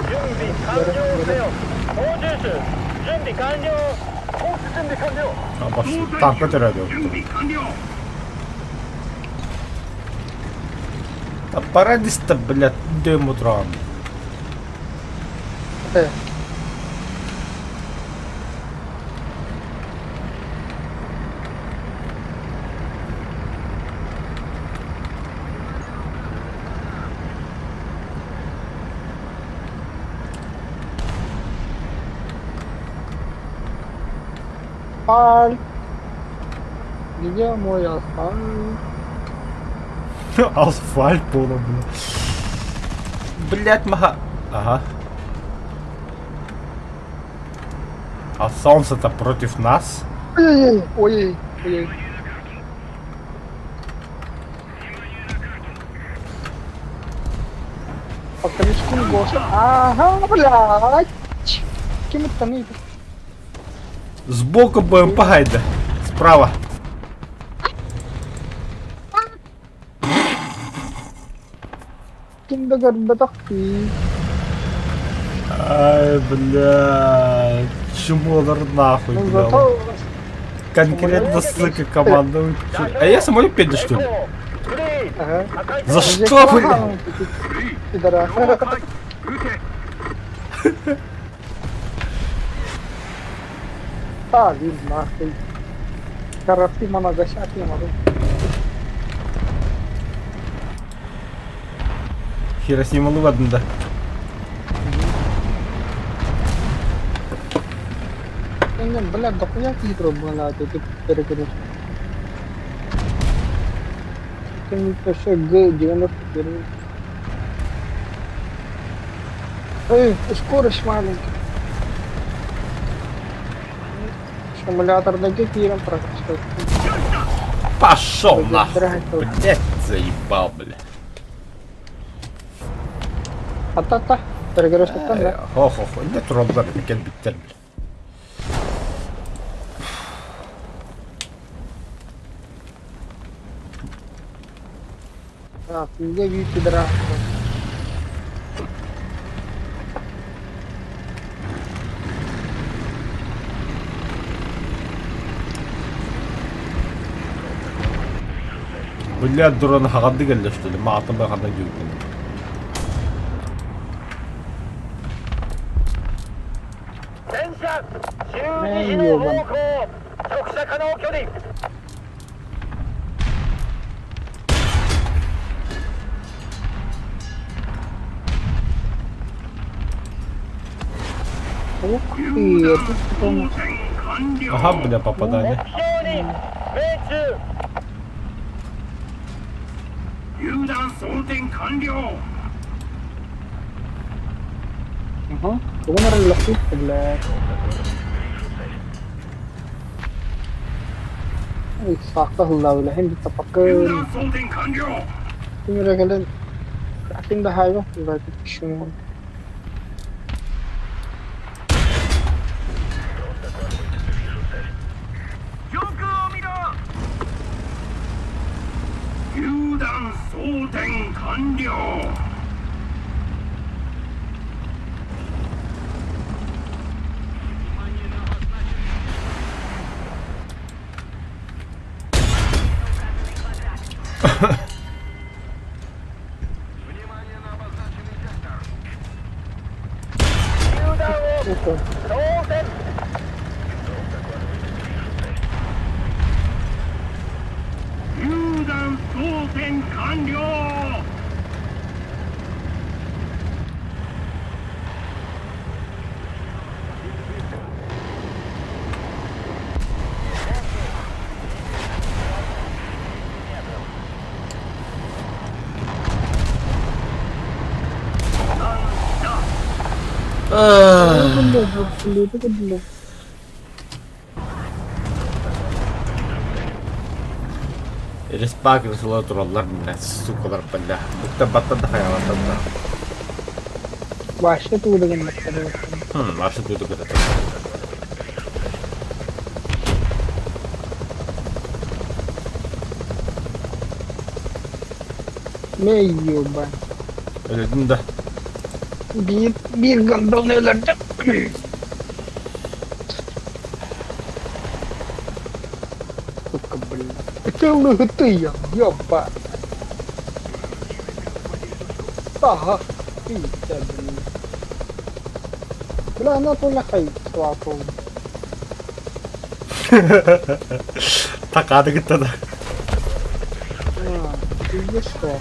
[SPEAKER 3] 準備完了せよ操縦手準備完了コース準備完了
[SPEAKER 1] Танка төрөөдө. Парадиста, блядь, дэм утран.
[SPEAKER 2] Асфальт. Где мой асфальт?
[SPEAKER 1] Асфальт буолан, бля. Блядь, маха. Ага. А солнце-то против нас?
[SPEAKER 2] Ой, ой, ой. Покрышку Гоша. Ага, блядь. Кем это там?
[SPEAKER 1] Сбоку БМП гайда. Справа.
[SPEAKER 2] Ким да көрбөтөх дии.
[SPEAKER 1] Ай, бля. Чмолар нахуй,
[SPEAKER 2] Ну
[SPEAKER 1] бля.
[SPEAKER 2] зато
[SPEAKER 1] Конкретно, сука, команда. А я самолет педли, что ли?
[SPEAKER 2] Ага.
[SPEAKER 1] За что, бля?
[SPEAKER 2] Пидора. А, вин нахуй. Карасы моногасят не могу.
[SPEAKER 1] Хиросима ладно, да.
[SPEAKER 2] Не, бля, дохуя хитро была, ты перекрыл. Это не вообще Г-91. Эй, скорость маленькая. Симуляторда киирэн практически.
[SPEAKER 1] Пошел нахуй, блядь, заебал, бля.
[SPEAKER 2] Ата-та, перекресток да.
[SPEAKER 1] Хо-хо-хо, не тураллар кэлбиттэр, бля.
[SPEAKER 2] Кууга биир пидорас.
[SPEAKER 1] Бля, дрон хаҕарды кэллэ что ли? Маатын бахардан дьүрүттэн.
[SPEAKER 3] 戦車12時の方向直射可能距離
[SPEAKER 2] Ух ты, а тут потом...
[SPEAKER 1] Ага, бля, попадание.
[SPEAKER 3] 目標に命中
[SPEAKER 4] 榴弾装填完了
[SPEAKER 2] Ага, Донор лохух, блядь. Саахта ылла билэһин
[SPEAKER 4] 榴
[SPEAKER 2] тапакын
[SPEAKER 4] 弾装填完了
[SPEAKER 2] ким кэлэн да хайва шумон.
[SPEAKER 4] 上空を見ろ榴弾装填完了
[SPEAKER 3] 榴弾を装填
[SPEAKER 4] 榴弾装填完了
[SPEAKER 1] Респак сыла тураллар, бля, сукалар, бля. Букта баттан да хаялаттан да.
[SPEAKER 2] Вообще туудаган
[SPEAKER 1] Хм, вообще тут это.
[SPEAKER 2] Мэ ёба.
[SPEAKER 1] Өлөдүн да.
[SPEAKER 2] Биир биир гондон өлөрдө. Сука, блин. Это ты, ёба. Ага, ты, блин. Бля, она тоже хай сватал.
[SPEAKER 1] Такады гытта да.
[SPEAKER 2] А, ты что?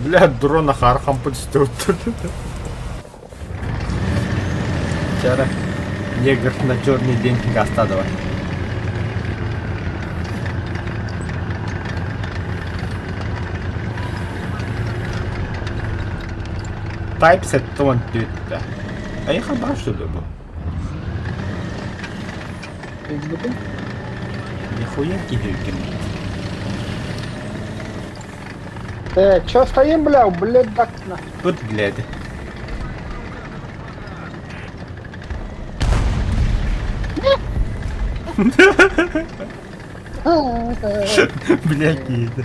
[SPEAKER 1] Бля, дрона хархам подстёт. Вчера негр на черный день гаста давай. Type 74. А я хаба что ли был? Нихуя кидюкин.
[SPEAKER 2] Чё стоим, бля, блядь, так на.
[SPEAKER 1] Тут, блядь. Бля, киди.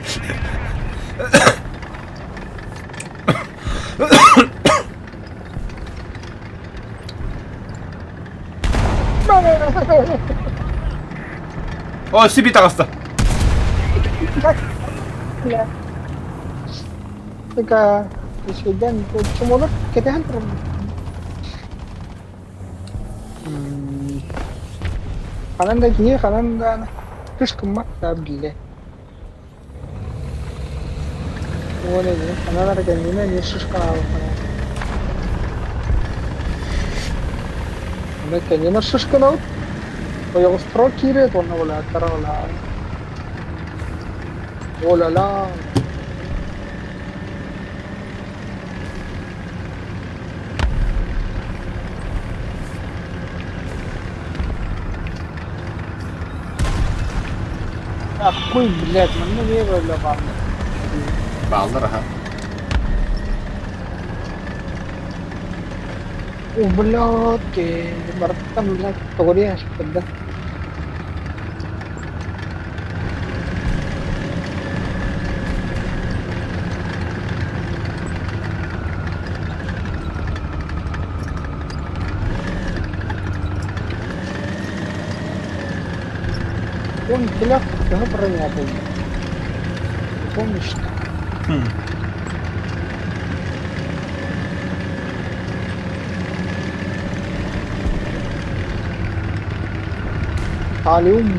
[SPEAKER 1] О, себе таҕыста.
[SPEAKER 2] Бля. Така, үчүгэн чумолор кэтэһэн турар. Ханан да киһи, ханан да кыш кыммат да биллэ. Уон эни, ханан ара кэннинэ не шишка алхана. Аны кэннинэ шишканаут. Ойоҕостро киирет уонна ола ола. О-ла-ла. Аккуй, блядь, манна эмиэ бөлө бааллар.
[SPEAKER 1] Бааллар аха.
[SPEAKER 2] О, блядь, барыттан, блядь, тоҕуруйа аспыт да. Он теляк төһө броня буолла? Не помнишь? Талиум.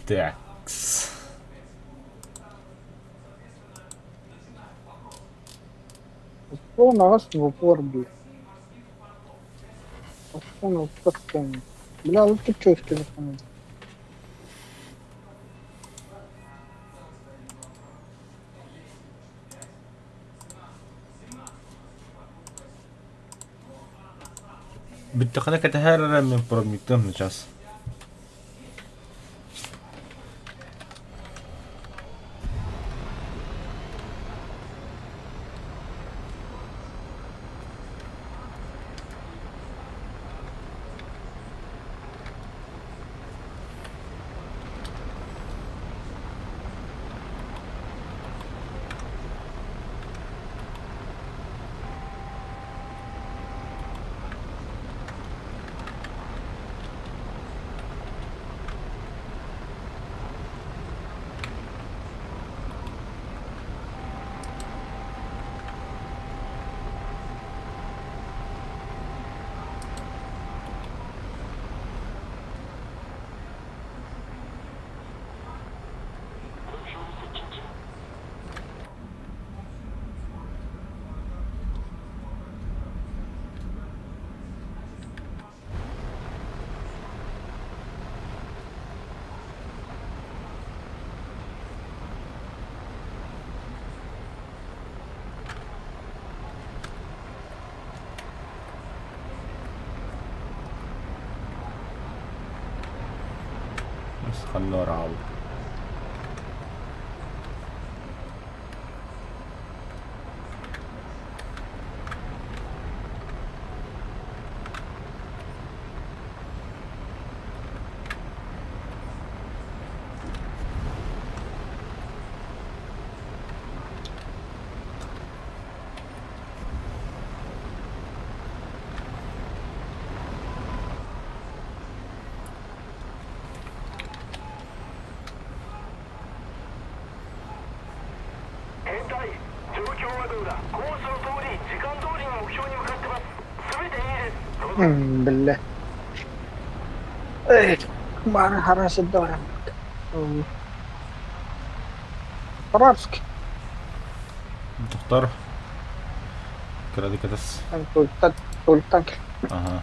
[SPEAKER 1] Такс.
[SPEAKER 2] Аҕыс в упор, блядь. Понял, как помню. Бля, вот тут что в телефоне?
[SPEAKER 1] Бүттэххинэ кэтэһэр эрэ мин промниктым сейчас. Ханна ыраабыт.
[SPEAKER 2] Биллэ. Эх, бары хара сирдэ Харовск.
[SPEAKER 1] Доктор. Кырадык кытас.
[SPEAKER 2] Тултан, тултан.
[SPEAKER 1] Ага.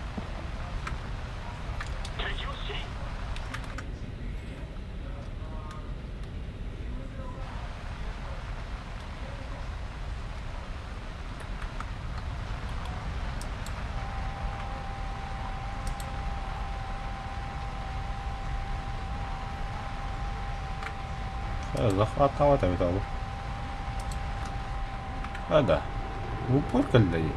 [SPEAKER 1] Захватывать эбит ол. А да. В упор кэллэ дии.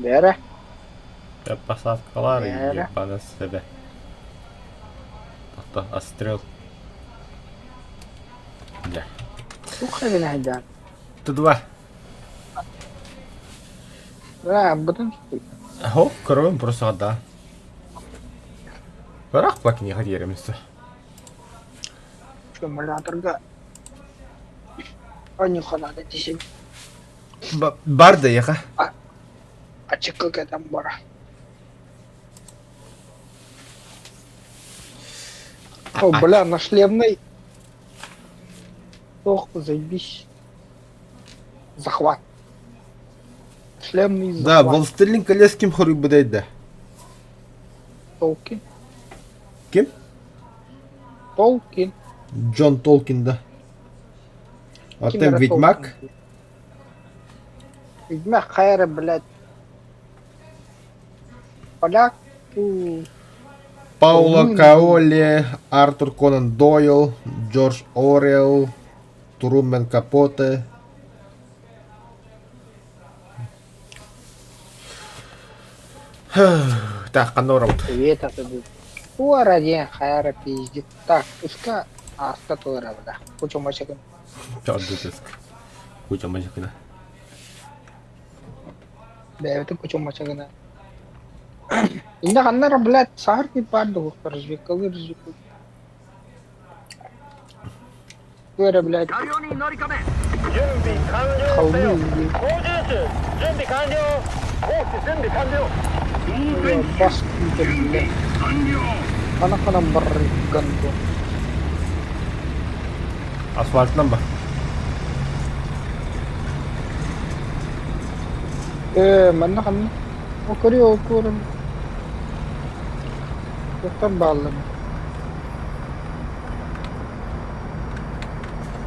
[SPEAKER 2] Бээрэ,
[SPEAKER 1] Посадкалар
[SPEAKER 2] бээрэ.
[SPEAKER 1] ебана себе. Ата острел. Дьэ.
[SPEAKER 2] Туох эбин айдаан?
[SPEAKER 1] Т2.
[SPEAKER 2] Ээ, бытын сытый.
[SPEAKER 1] Хоп, кроем просто да. Барах пакни хадьеремся.
[SPEAKER 2] Аккумуляторга оньуха надо десең
[SPEAKER 1] Бар да яха.
[SPEAKER 2] ачыкка кэтэн бара. О, бля, на шлемной. Ох, заебись. Захват. Шлемный
[SPEAKER 1] Да,
[SPEAKER 2] захват.
[SPEAKER 1] Властелин колец ким хоруйбудай да.
[SPEAKER 2] Толкин.
[SPEAKER 1] Ким?
[SPEAKER 2] Толкин.
[SPEAKER 1] Джон Толкин да.
[SPEAKER 2] Ким
[SPEAKER 1] Оттон
[SPEAKER 2] эрэ
[SPEAKER 1] Ведьмак.
[SPEAKER 2] Толкин. Ведьмак хайа эрэ, блядь. Поляк. Ту.
[SPEAKER 1] Пауло
[SPEAKER 2] Румын.
[SPEAKER 1] Коэльо, Артур Конан Дойл, Джордж Оруэлл, Трумен Капоте. Так, ханна барабыт?
[SPEAKER 2] Привет, это будет. Туора диэн хайа эрэ пиздит. Так, пуска ааста туора бля. Куча мачакын.
[SPEAKER 1] Куча мачакына.
[SPEAKER 2] Бэйэбитин куча мачакына. Инде ханна эрэ, блядь, саһар кип баар дуһуктар, разведкалыы разведка. Ту эрэ, блядь, холмы бас күүтэр, блядь. Хана-ханан барарыган дуо.
[SPEAKER 1] Асфальтынан ба?
[SPEAKER 2] Ээ, манна ханна? Ол көрүө, ол куорам. Туохтан бааллар?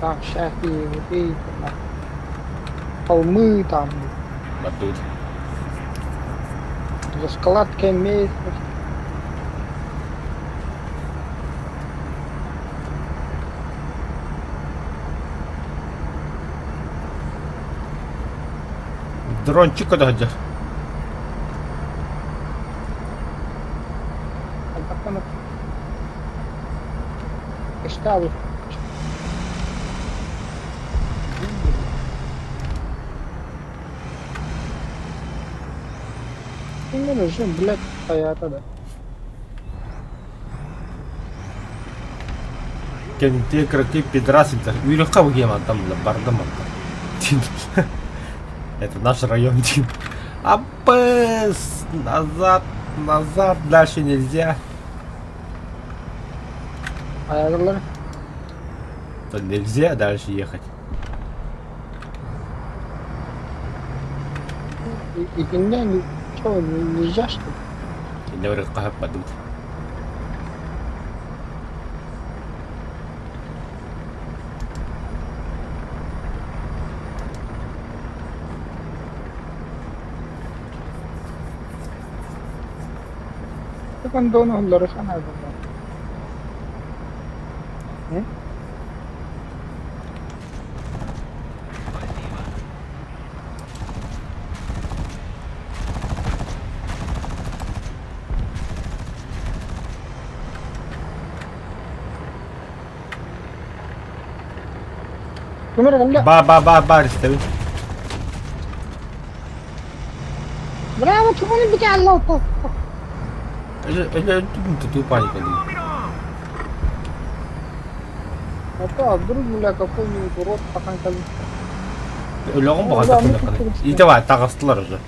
[SPEAKER 2] Там всякие вот эти, там, холмы там,
[SPEAKER 1] Батут.
[SPEAKER 2] заскладка местность.
[SPEAKER 1] Дрончик куда ходишь?
[SPEAKER 2] Ыстаабыт Ким уже, блядь, хайаата да.
[SPEAKER 1] Кэнтиэ кыракый пидорас илдьэр. Үөрэххэ бу мантан бардым мантан. Это наш район, Дим. Апс! Назад, назад, дальше нельзя.
[SPEAKER 2] Хайааталар.
[SPEAKER 1] То нельзя дальше ехать.
[SPEAKER 2] Итиннэ что, нельзя что ли?
[SPEAKER 1] Иннэ барыт хаһап бардыбыт.
[SPEAKER 2] Секундону уллары санаабыта. Ким эрэ кэллэ?
[SPEAKER 1] Ба ба ба бар истэбин.
[SPEAKER 2] Браво, чугуну бүтэ
[SPEAKER 1] Өлө тутуу паника дии.
[SPEAKER 2] А то, а вдруг, бля, какой-нибудь урод пахан кэлин.
[SPEAKER 1] Өлөҕүн баҕа Итэ таҕыстылар уже.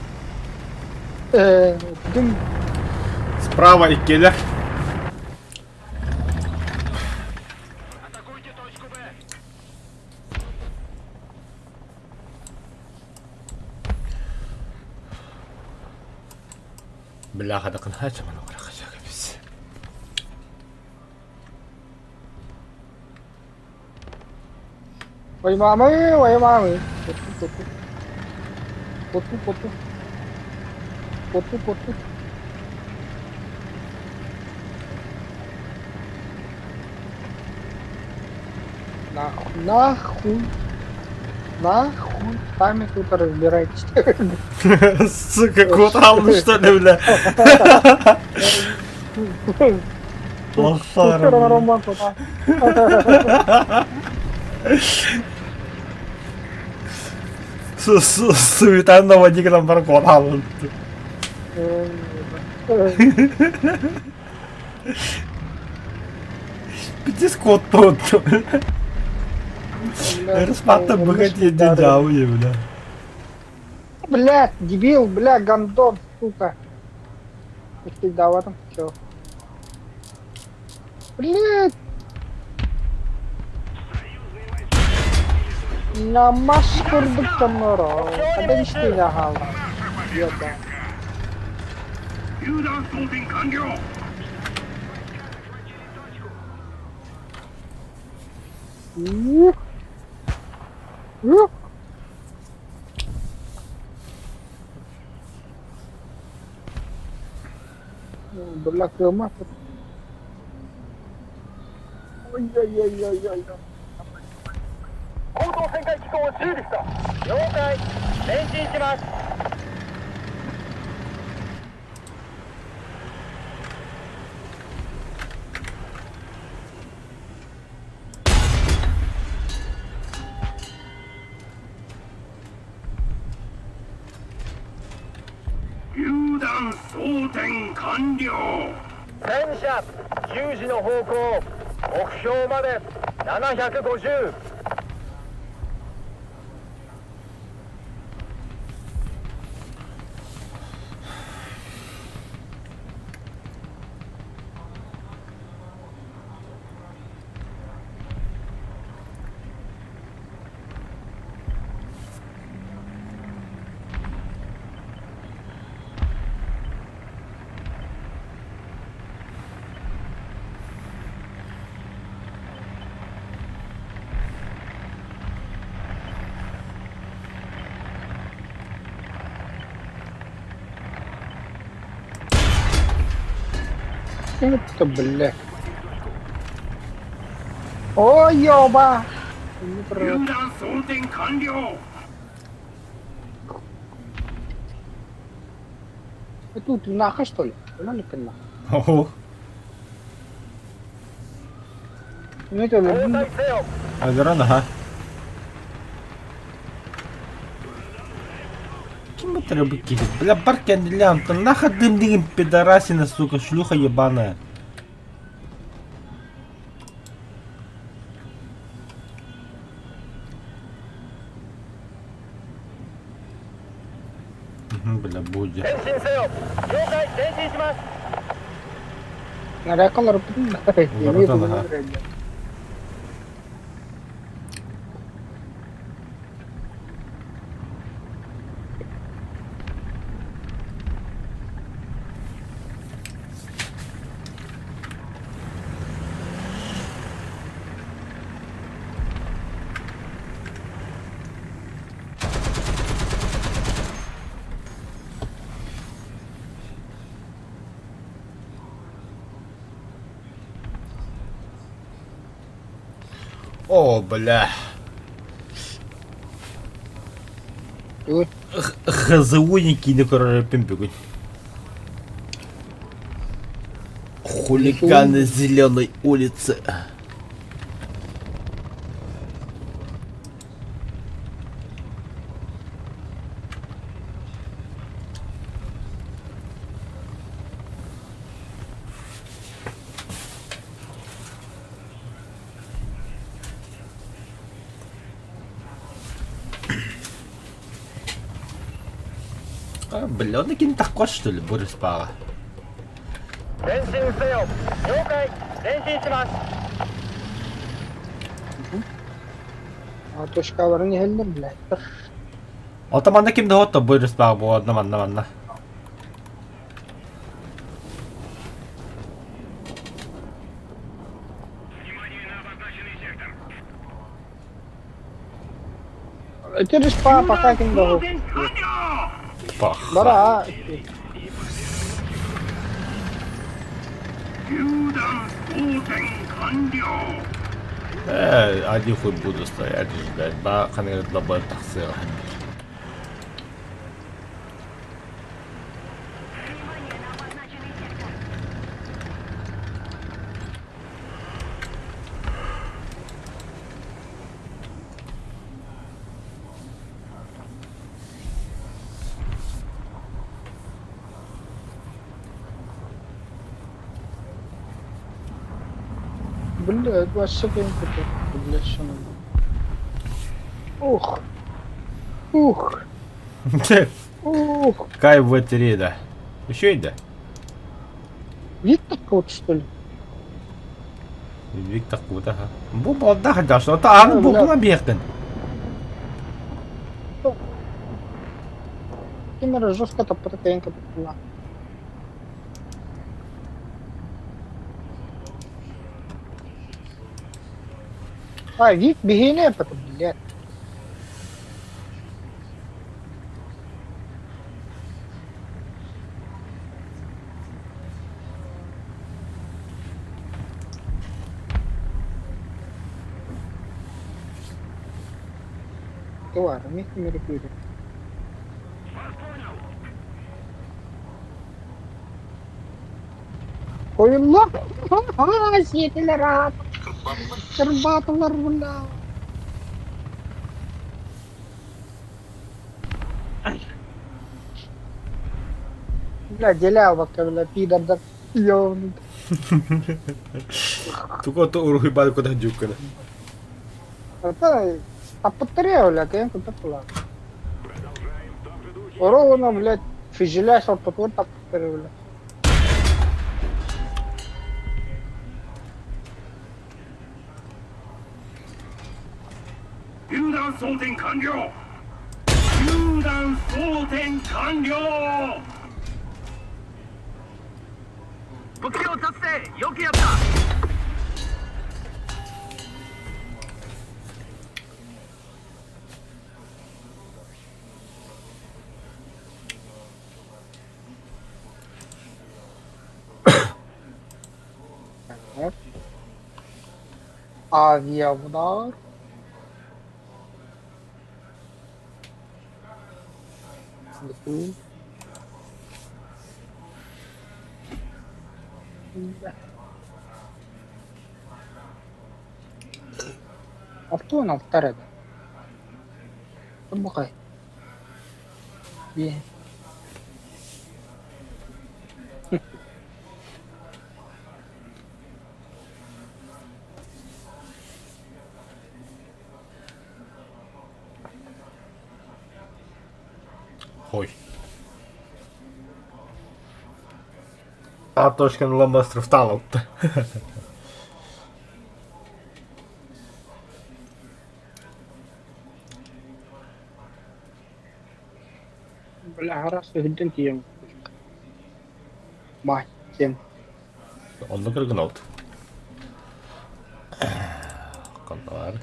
[SPEAKER 2] Дым
[SPEAKER 1] Справа иккилэр.
[SPEAKER 4] Атакуйте точку Б!
[SPEAKER 1] Бляха, да кынхача мана кабис.
[SPEAKER 2] Ой, мамы, ой, мамы. Поту, поту. Поту, поту. Поту, поту. Нахуй, нахуй. Нахуй. Сами тут разбирайтесь.
[SPEAKER 1] Сука, кутал, что ли, бля? Лошара, бля. Суетан наводик нам бар кутал. Пиздец кот тот. Распата богатей дядя, бля.
[SPEAKER 2] Блядь, дебил, бля, гандон, сука. Всегда в этом все. Блядь. Намаш курдук тонноро. Хаден штига хала. Ёба.
[SPEAKER 4] 榴弾装填完了
[SPEAKER 2] Ух. Ух. Бля, кыма. Ой-ой-ой-ой-ой.
[SPEAKER 3] 高等旋回機構を修理した了解前進します
[SPEAKER 4] 榴弾装填完了
[SPEAKER 3] 戦車10時の方向目標まで750
[SPEAKER 2] Это, бля. Ой, ёба.
[SPEAKER 4] 榴弾装填完了
[SPEAKER 2] Тут нахуй что ли?
[SPEAKER 1] Ого.
[SPEAKER 3] 交代せよ
[SPEAKER 1] Аверон, ага. Ким это рыбаки? Бля, барки лям, нахуй дым дым пидорасина, сука, шлюха ебаная. Бля, будет.
[SPEAKER 3] 前進せよ了解前進します
[SPEAKER 1] О, бля.
[SPEAKER 2] Тугуй?
[SPEAKER 1] ХЗУ-ники көрөрөппүн бүгүн. Хулиганы зеленой улицы. А, бля, он кин такой, что ли, Борис Пава?
[SPEAKER 3] 前進せよ了解前進します
[SPEAKER 2] Точкаларын иһэллэр, блядь.
[SPEAKER 1] Ото манна ким да отто Борис Пава буолла манна манна.
[SPEAKER 4] Внимание на обозначенный сектор.
[SPEAKER 2] Ити респа пока ким да
[SPEAKER 4] 装填完了！
[SPEAKER 1] Пах.
[SPEAKER 2] Бара.
[SPEAKER 4] 榴弾装填完了。
[SPEAKER 1] Один хуй буду стоять и ждать. Ба, ханыр лабай тахсыра.
[SPEAKER 5] Внимание на обозначенный сектор.
[SPEAKER 2] Блядь, вообще кем Блядь, что надо. Ух. Ух. Ух.
[SPEAKER 1] Кай в рейда. Еще иди.
[SPEAKER 2] Вид такой что ли?
[SPEAKER 1] Виктор куда? Бу балда хотя что то аны бу була бертен.
[SPEAKER 2] Кемера жестко таппатакайын капытла. А, вид бегине потом, блядь. Товар, мих меркурий. Қойылла. Сетілер ат. Щербатылар, бля. Бля, деля бакка, бля, пидордар. Ёбаный.
[SPEAKER 1] Туго то уруй бал куда дюкана.
[SPEAKER 2] Это таппаттария, бля, кем куда Ровно, блядь, физеля сорпатур таппаттария, бля.
[SPEAKER 4] 榴弾装填完了。榴弾装填完了。目標達成よくやった。
[SPEAKER 2] Авиаудар. Автон алтар edi. Бакай. Би.
[SPEAKER 1] Хой. А точка на ломастров талант.
[SPEAKER 2] Бля, гарас үһүдден тием. Мать, тем.
[SPEAKER 1] Онно кыргыналт. Контар.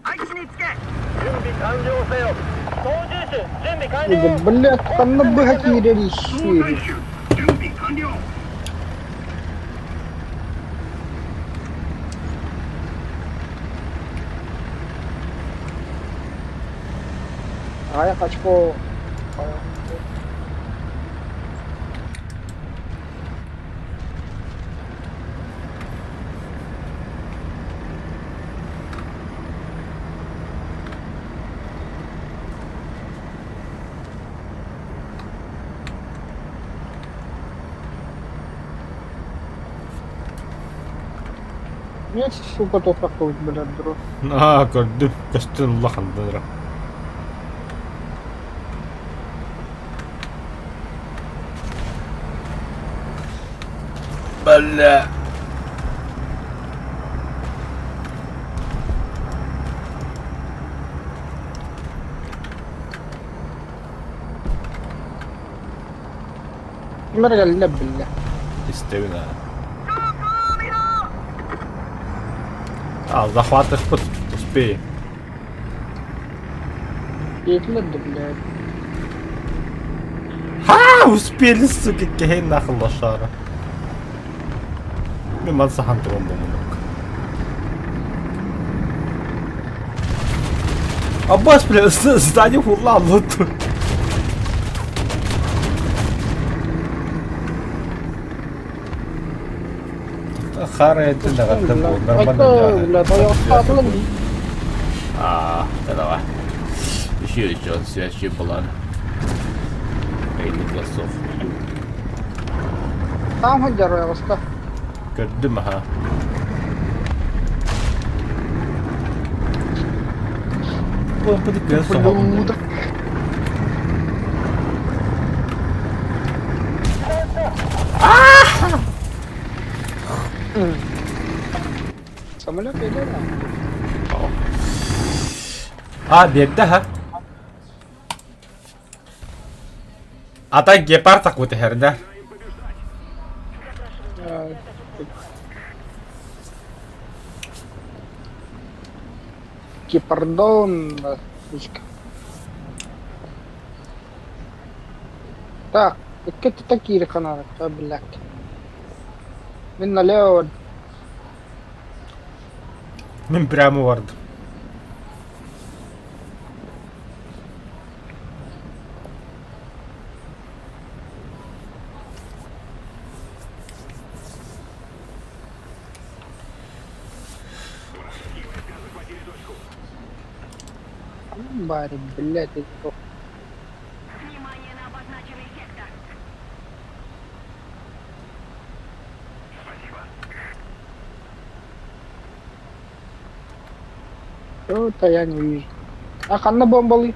[SPEAKER 3] 配置につけ準備完了せよ操縦手準備完了
[SPEAKER 2] Блядь, ханна быһа киирэр
[SPEAKER 4] 操
[SPEAKER 2] ищи.
[SPEAKER 4] 隊手準備完了
[SPEAKER 2] Аҕыйах очко. Нет, сука, топпаккабыт блядь, дро.
[SPEAKER 1] Аа, көрдүм. Көстөн улахан дыра. Бля.
[SPEAKER 2] Ким эрэ кэллэ биллэ.
[SPEAKER 1] Истэбин аа. А, захватыхпыт. Успеем.
[SPEAKER 2] Диэтилэр да блядь.
[SPEAKER 1] Ха, успели, сука, киһи нахуй лошара. Мин ман сахан туран бомунук. Аббас, бля, сзади хурла луту. Хара это нормально.
[SPEAKER 2] Блядь, ойоҕостоотулар дии.
[SPEAKER 1] А, да давай. Еще еще связь была. Эйли голосов.
[SPEAKER 2] Таам сылдьар ойоҕосто.
[SPEAKER 1] Көрдүм аха.
[SPEAKER 2] Ублюдок. Самолет идет, да?
[SPEAKER 1] А, биэрдэ ха. Ата гепард такой да?
[SPEAKER 2] Гепардон. Так, икки такие каналы, блядь. Мин налево.
[SPEAKER 1] Мин прямо бардым.
[SPEAKER 2] Барри, блядь, это
[SPEAKER 5] Внимание на обозначенный сектор.
[SPEAKER 2] Что-то я не вижу. А ханна бомбалый?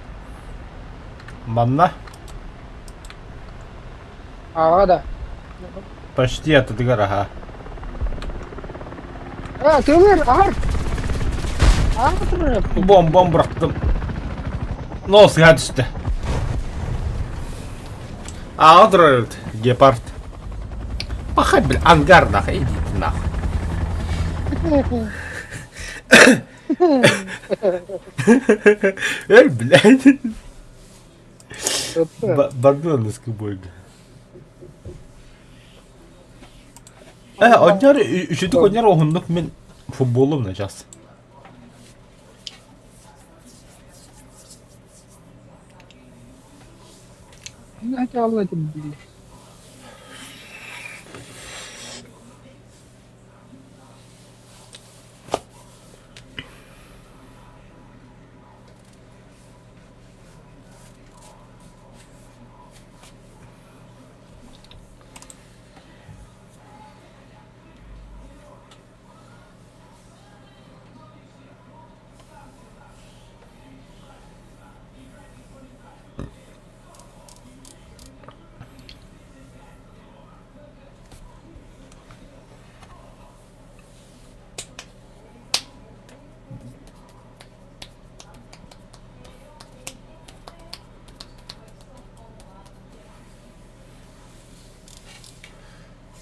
[SPEAKER 1] Манна
[SPEAKER 2] Ага, да.
[SPEAKER 1] почти атыдыгар аха.
[SPEAKER 2] А, ты умер, ар! Ар!
[SPEAKER 1] Бом-бом бырахтым. Но сыһа түстэ. А, отырар гепард. Пахать, бля, ангар нахуй, идите нахуй. Эй, блядь. Бардон бойга. Э, онньор үчүдүк онньор уһуннук мин футболум начаас.
[SPEAKER 2] Хотя это блядь.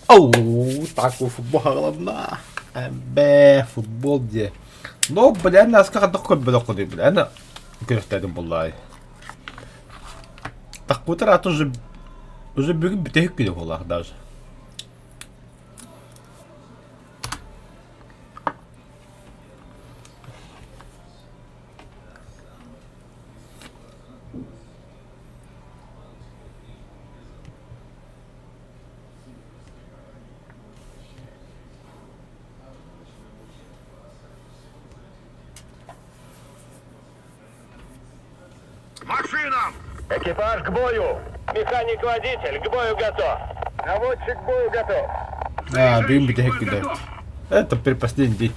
[SPEAKER 1] Оу, такой футбол хаҕаланна. Бээ, футбол диэ. Но, бля, наска хадах көрбөтөх курдук, бля, аны көрүөхтээдим буоллаай. Таккутар аты уже уже бүгүн бүтэһик күнэ буоллаах даже.
[SPEAKER 4] Машинам!
[SPEAKER 3] Экипаж к бою! Механик-водитель к бою готов! Наводчик к бою готов!
[SPEAKER 1] Да, бүгүн бүтэһик күнэ. Это предпоследний день.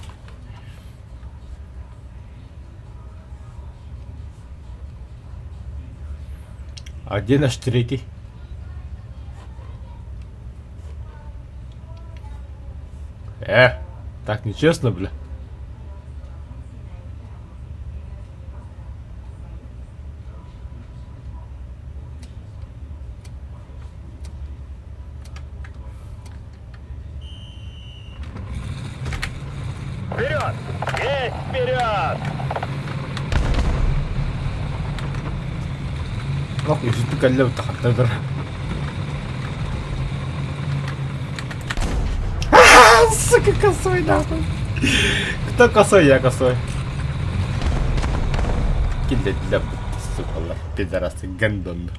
[SPEAKER 1] А где наш третий? Так нечестно, бля.
[SPEAKER 3] Вперед! Есть вперед!
[SPEAKER 1] Ох, үсүтү кэллэ тахаттар. Сука, косой нахуй. Кто косой, я косой. Киллэдилэр сука, пидорасы, гандон.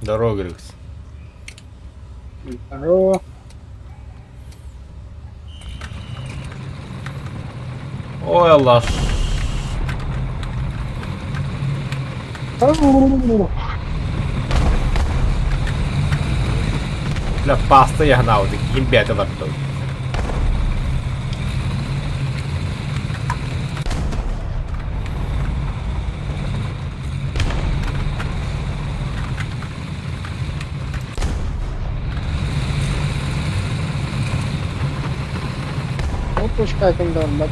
[SPEAKER 1] Здорово, Грикс.
[SPEAKER 2] Здорово.
[SPEAKER 1] Ой, Аллах. Бля, паста я гнал, ким бэйэтэ барда.
[SPEAKER 2] Ол пушка ким да барбат.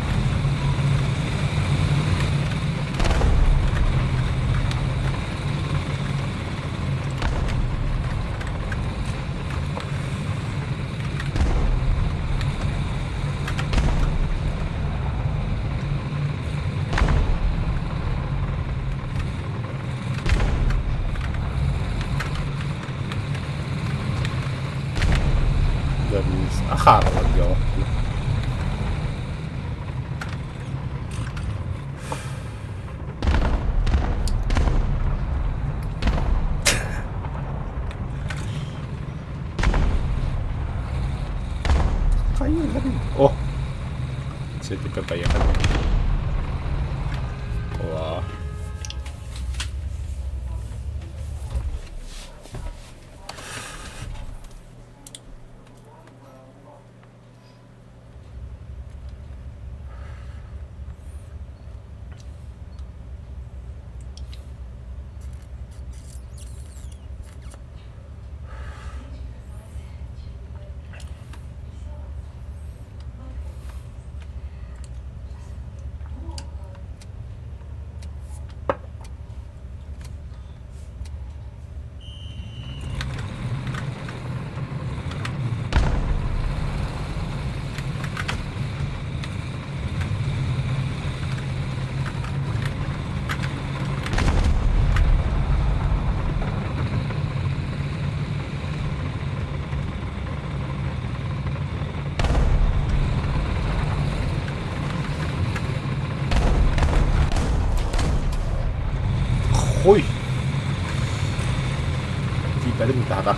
[SPEAKER 1] Ахарова дело. О! Все, теперь поехали. О. Хуй! Тиийбэтим таһата.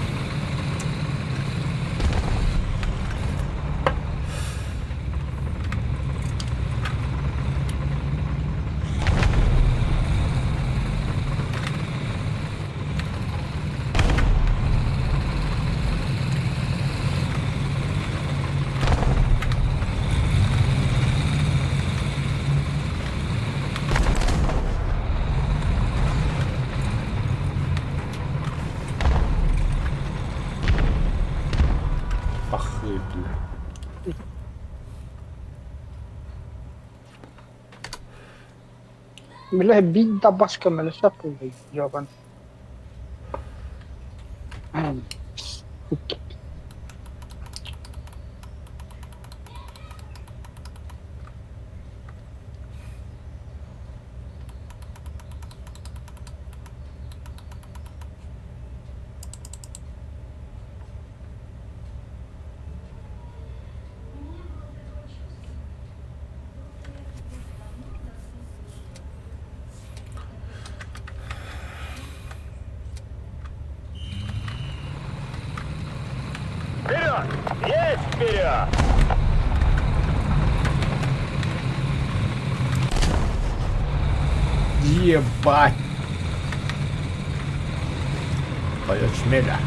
[SPEAKER 2] Бile биир да бас көмөлөсө буолуй
[SPEAKER 3] Вперед! Есть вперед!
[SPEAKER 1] Ебать! Поет шмеля.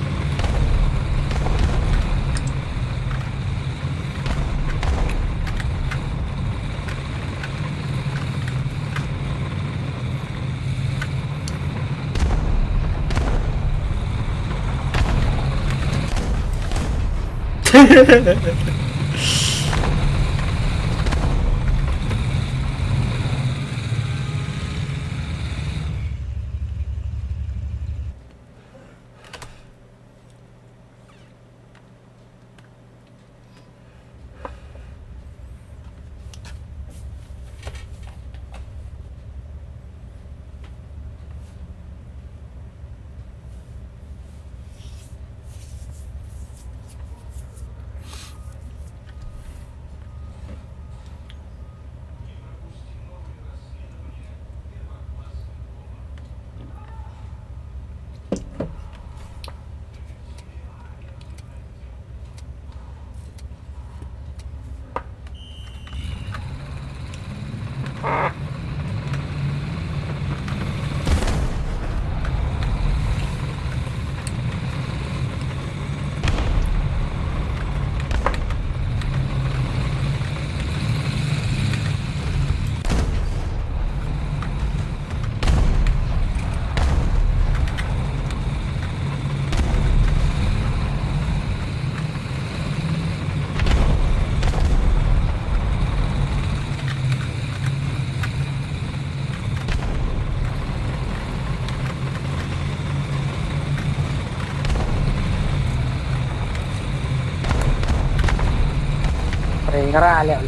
[SPEAKER 2] Проиграли.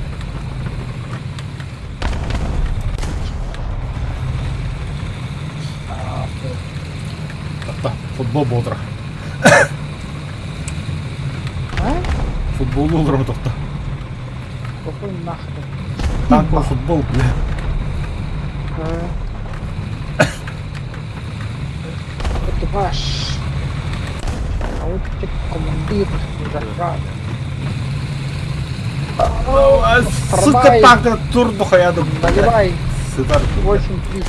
[SPEAKER 1] Футбол буолтара. Футболу олорон тохто.
[SPEAKER 2] Какой нахрен?
[SPEAKER 1] Танковый футбол, бля.
[SPEAKER 2] Это ваш. А вот командир захват.
[SPEAKER 1] Сука, танк турду хаядым.
[SPEAKER 2] Наливай.
[SPEAKER 1] Сыдар.
[SPEAKER 2] 8-3.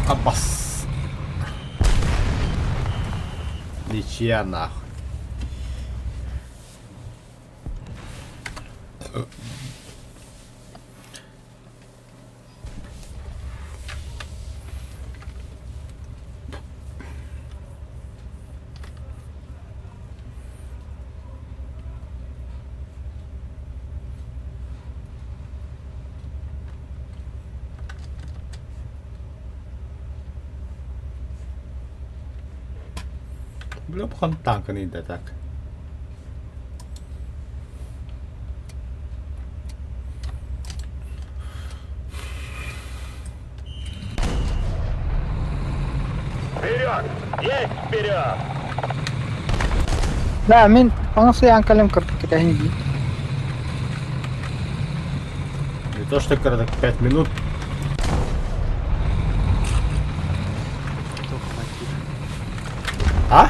[SPEAKER 1] Абас. Ничья нахуй. Бля, хан танканы да так.
[SPEAKER 3] Вперед! Есть вперед!
[SPEAKER 2] Да, мин таҥас ыйаан кэлэн кырдык кэтэһин дии.
[SPEAKER 1] Не то что когда 5 минут. А?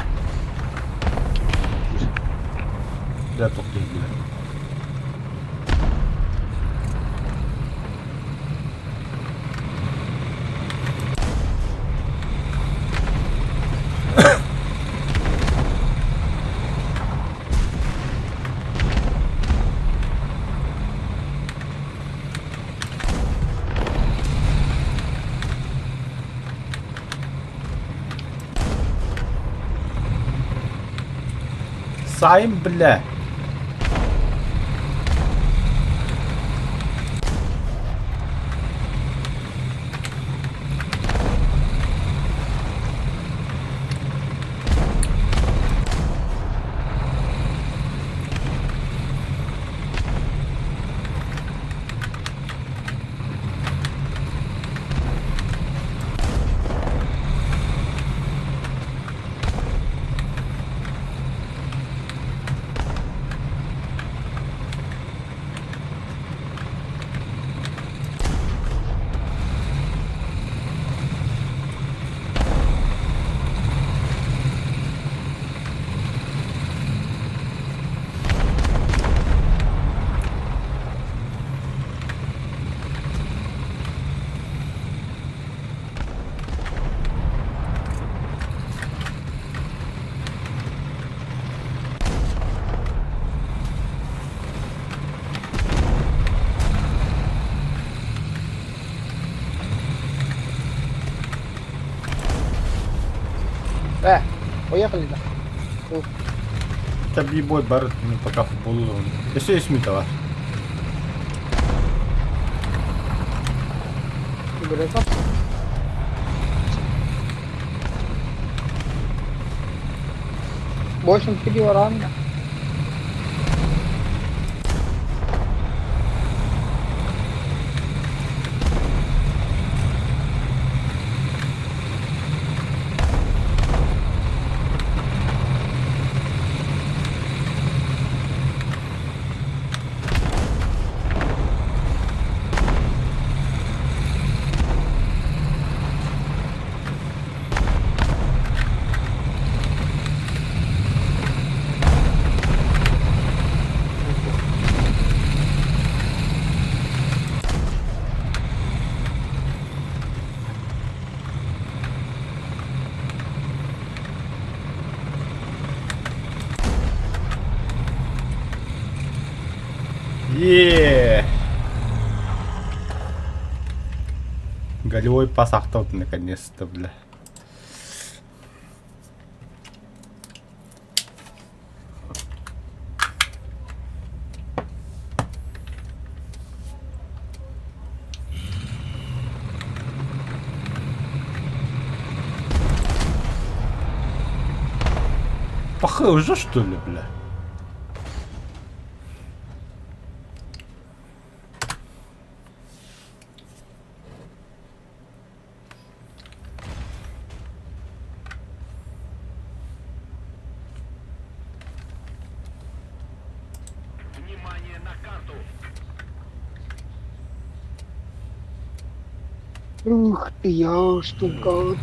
[SPEAKER 1] Бля, тохтуу бля. Сайм, бля!
[SPEAKER 2] Э, поехали да.
[SPEAKER 1] Это бибой бар, ну, пока футболу. Еще есть митова.
[SPEAKER 2] Игроков. Больше переворот.
[SPEAKER 1] Е! Голевой пас ахтал наконец-то, бля. Пахы уже что ли, бля?
[SPEAKER 4] Внимание на карту!
[SPEAKER 2] Ух ты, я штука.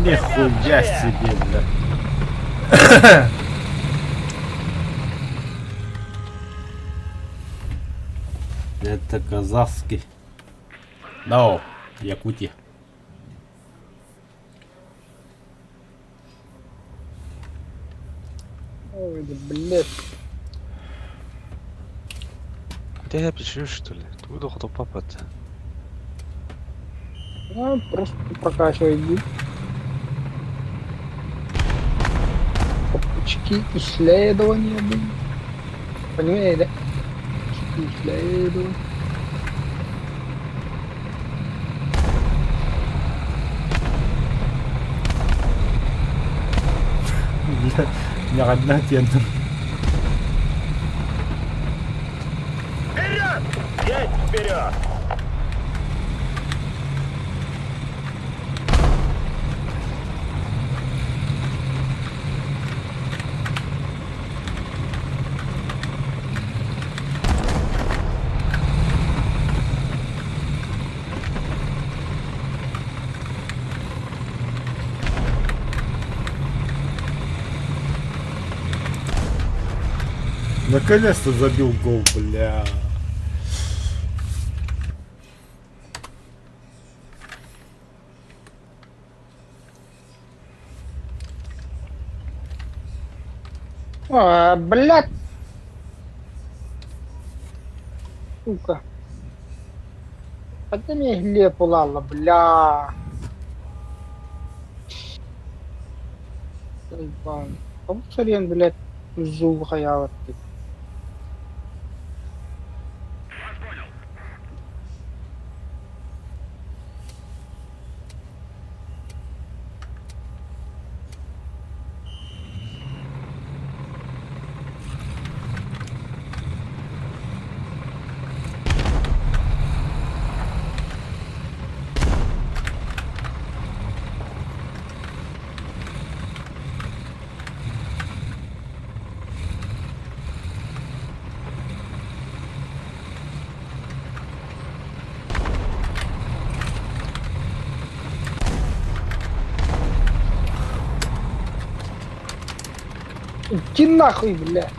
[SPEAKER 1] Нихуя себе, бля. Это казахский. No, Якутия.
[SPEAKER 2] Ой, да, блядь.
[SPEAKER 6] Куда я что ли? Откуда хотел папа-то?
[SPEAKER 2] Ну, просто прокачивай иди. Очки исследования, блин. Понимаете, да? Очки исследования.
[SPEAKER 1] Бля, не одна тема.
[SPEAKER 3] Вперед! Есть вперед!
[SPEAKER 1] Наконец-то забил гол, бля.
[SPEAKER 2] А, блядь. Сука. Ханна эмиэ иһиллиэ буолаалла, бля. Уйбаан, хомус сэрийэн, блядь, зуу хайаабат дии. Иди нахуй, бля.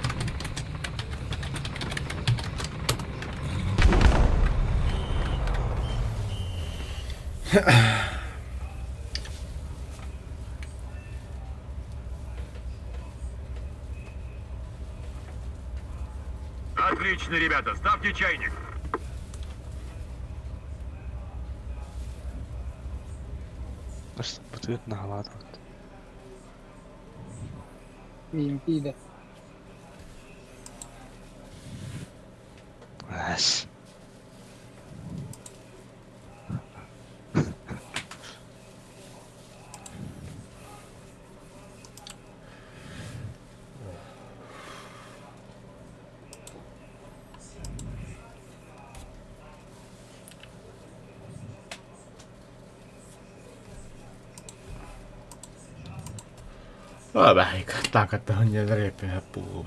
[SPEAKER 4] Отлично, ребята, ставьте чайник.
[SPEAKER 6] Бытыт наһалаатыбыт.
[SPEAKER 2] Миимпиидэ.
[SPEAKER 6] Эс.
[SPEAKER 1] А, бай, так это не рэпе, бля.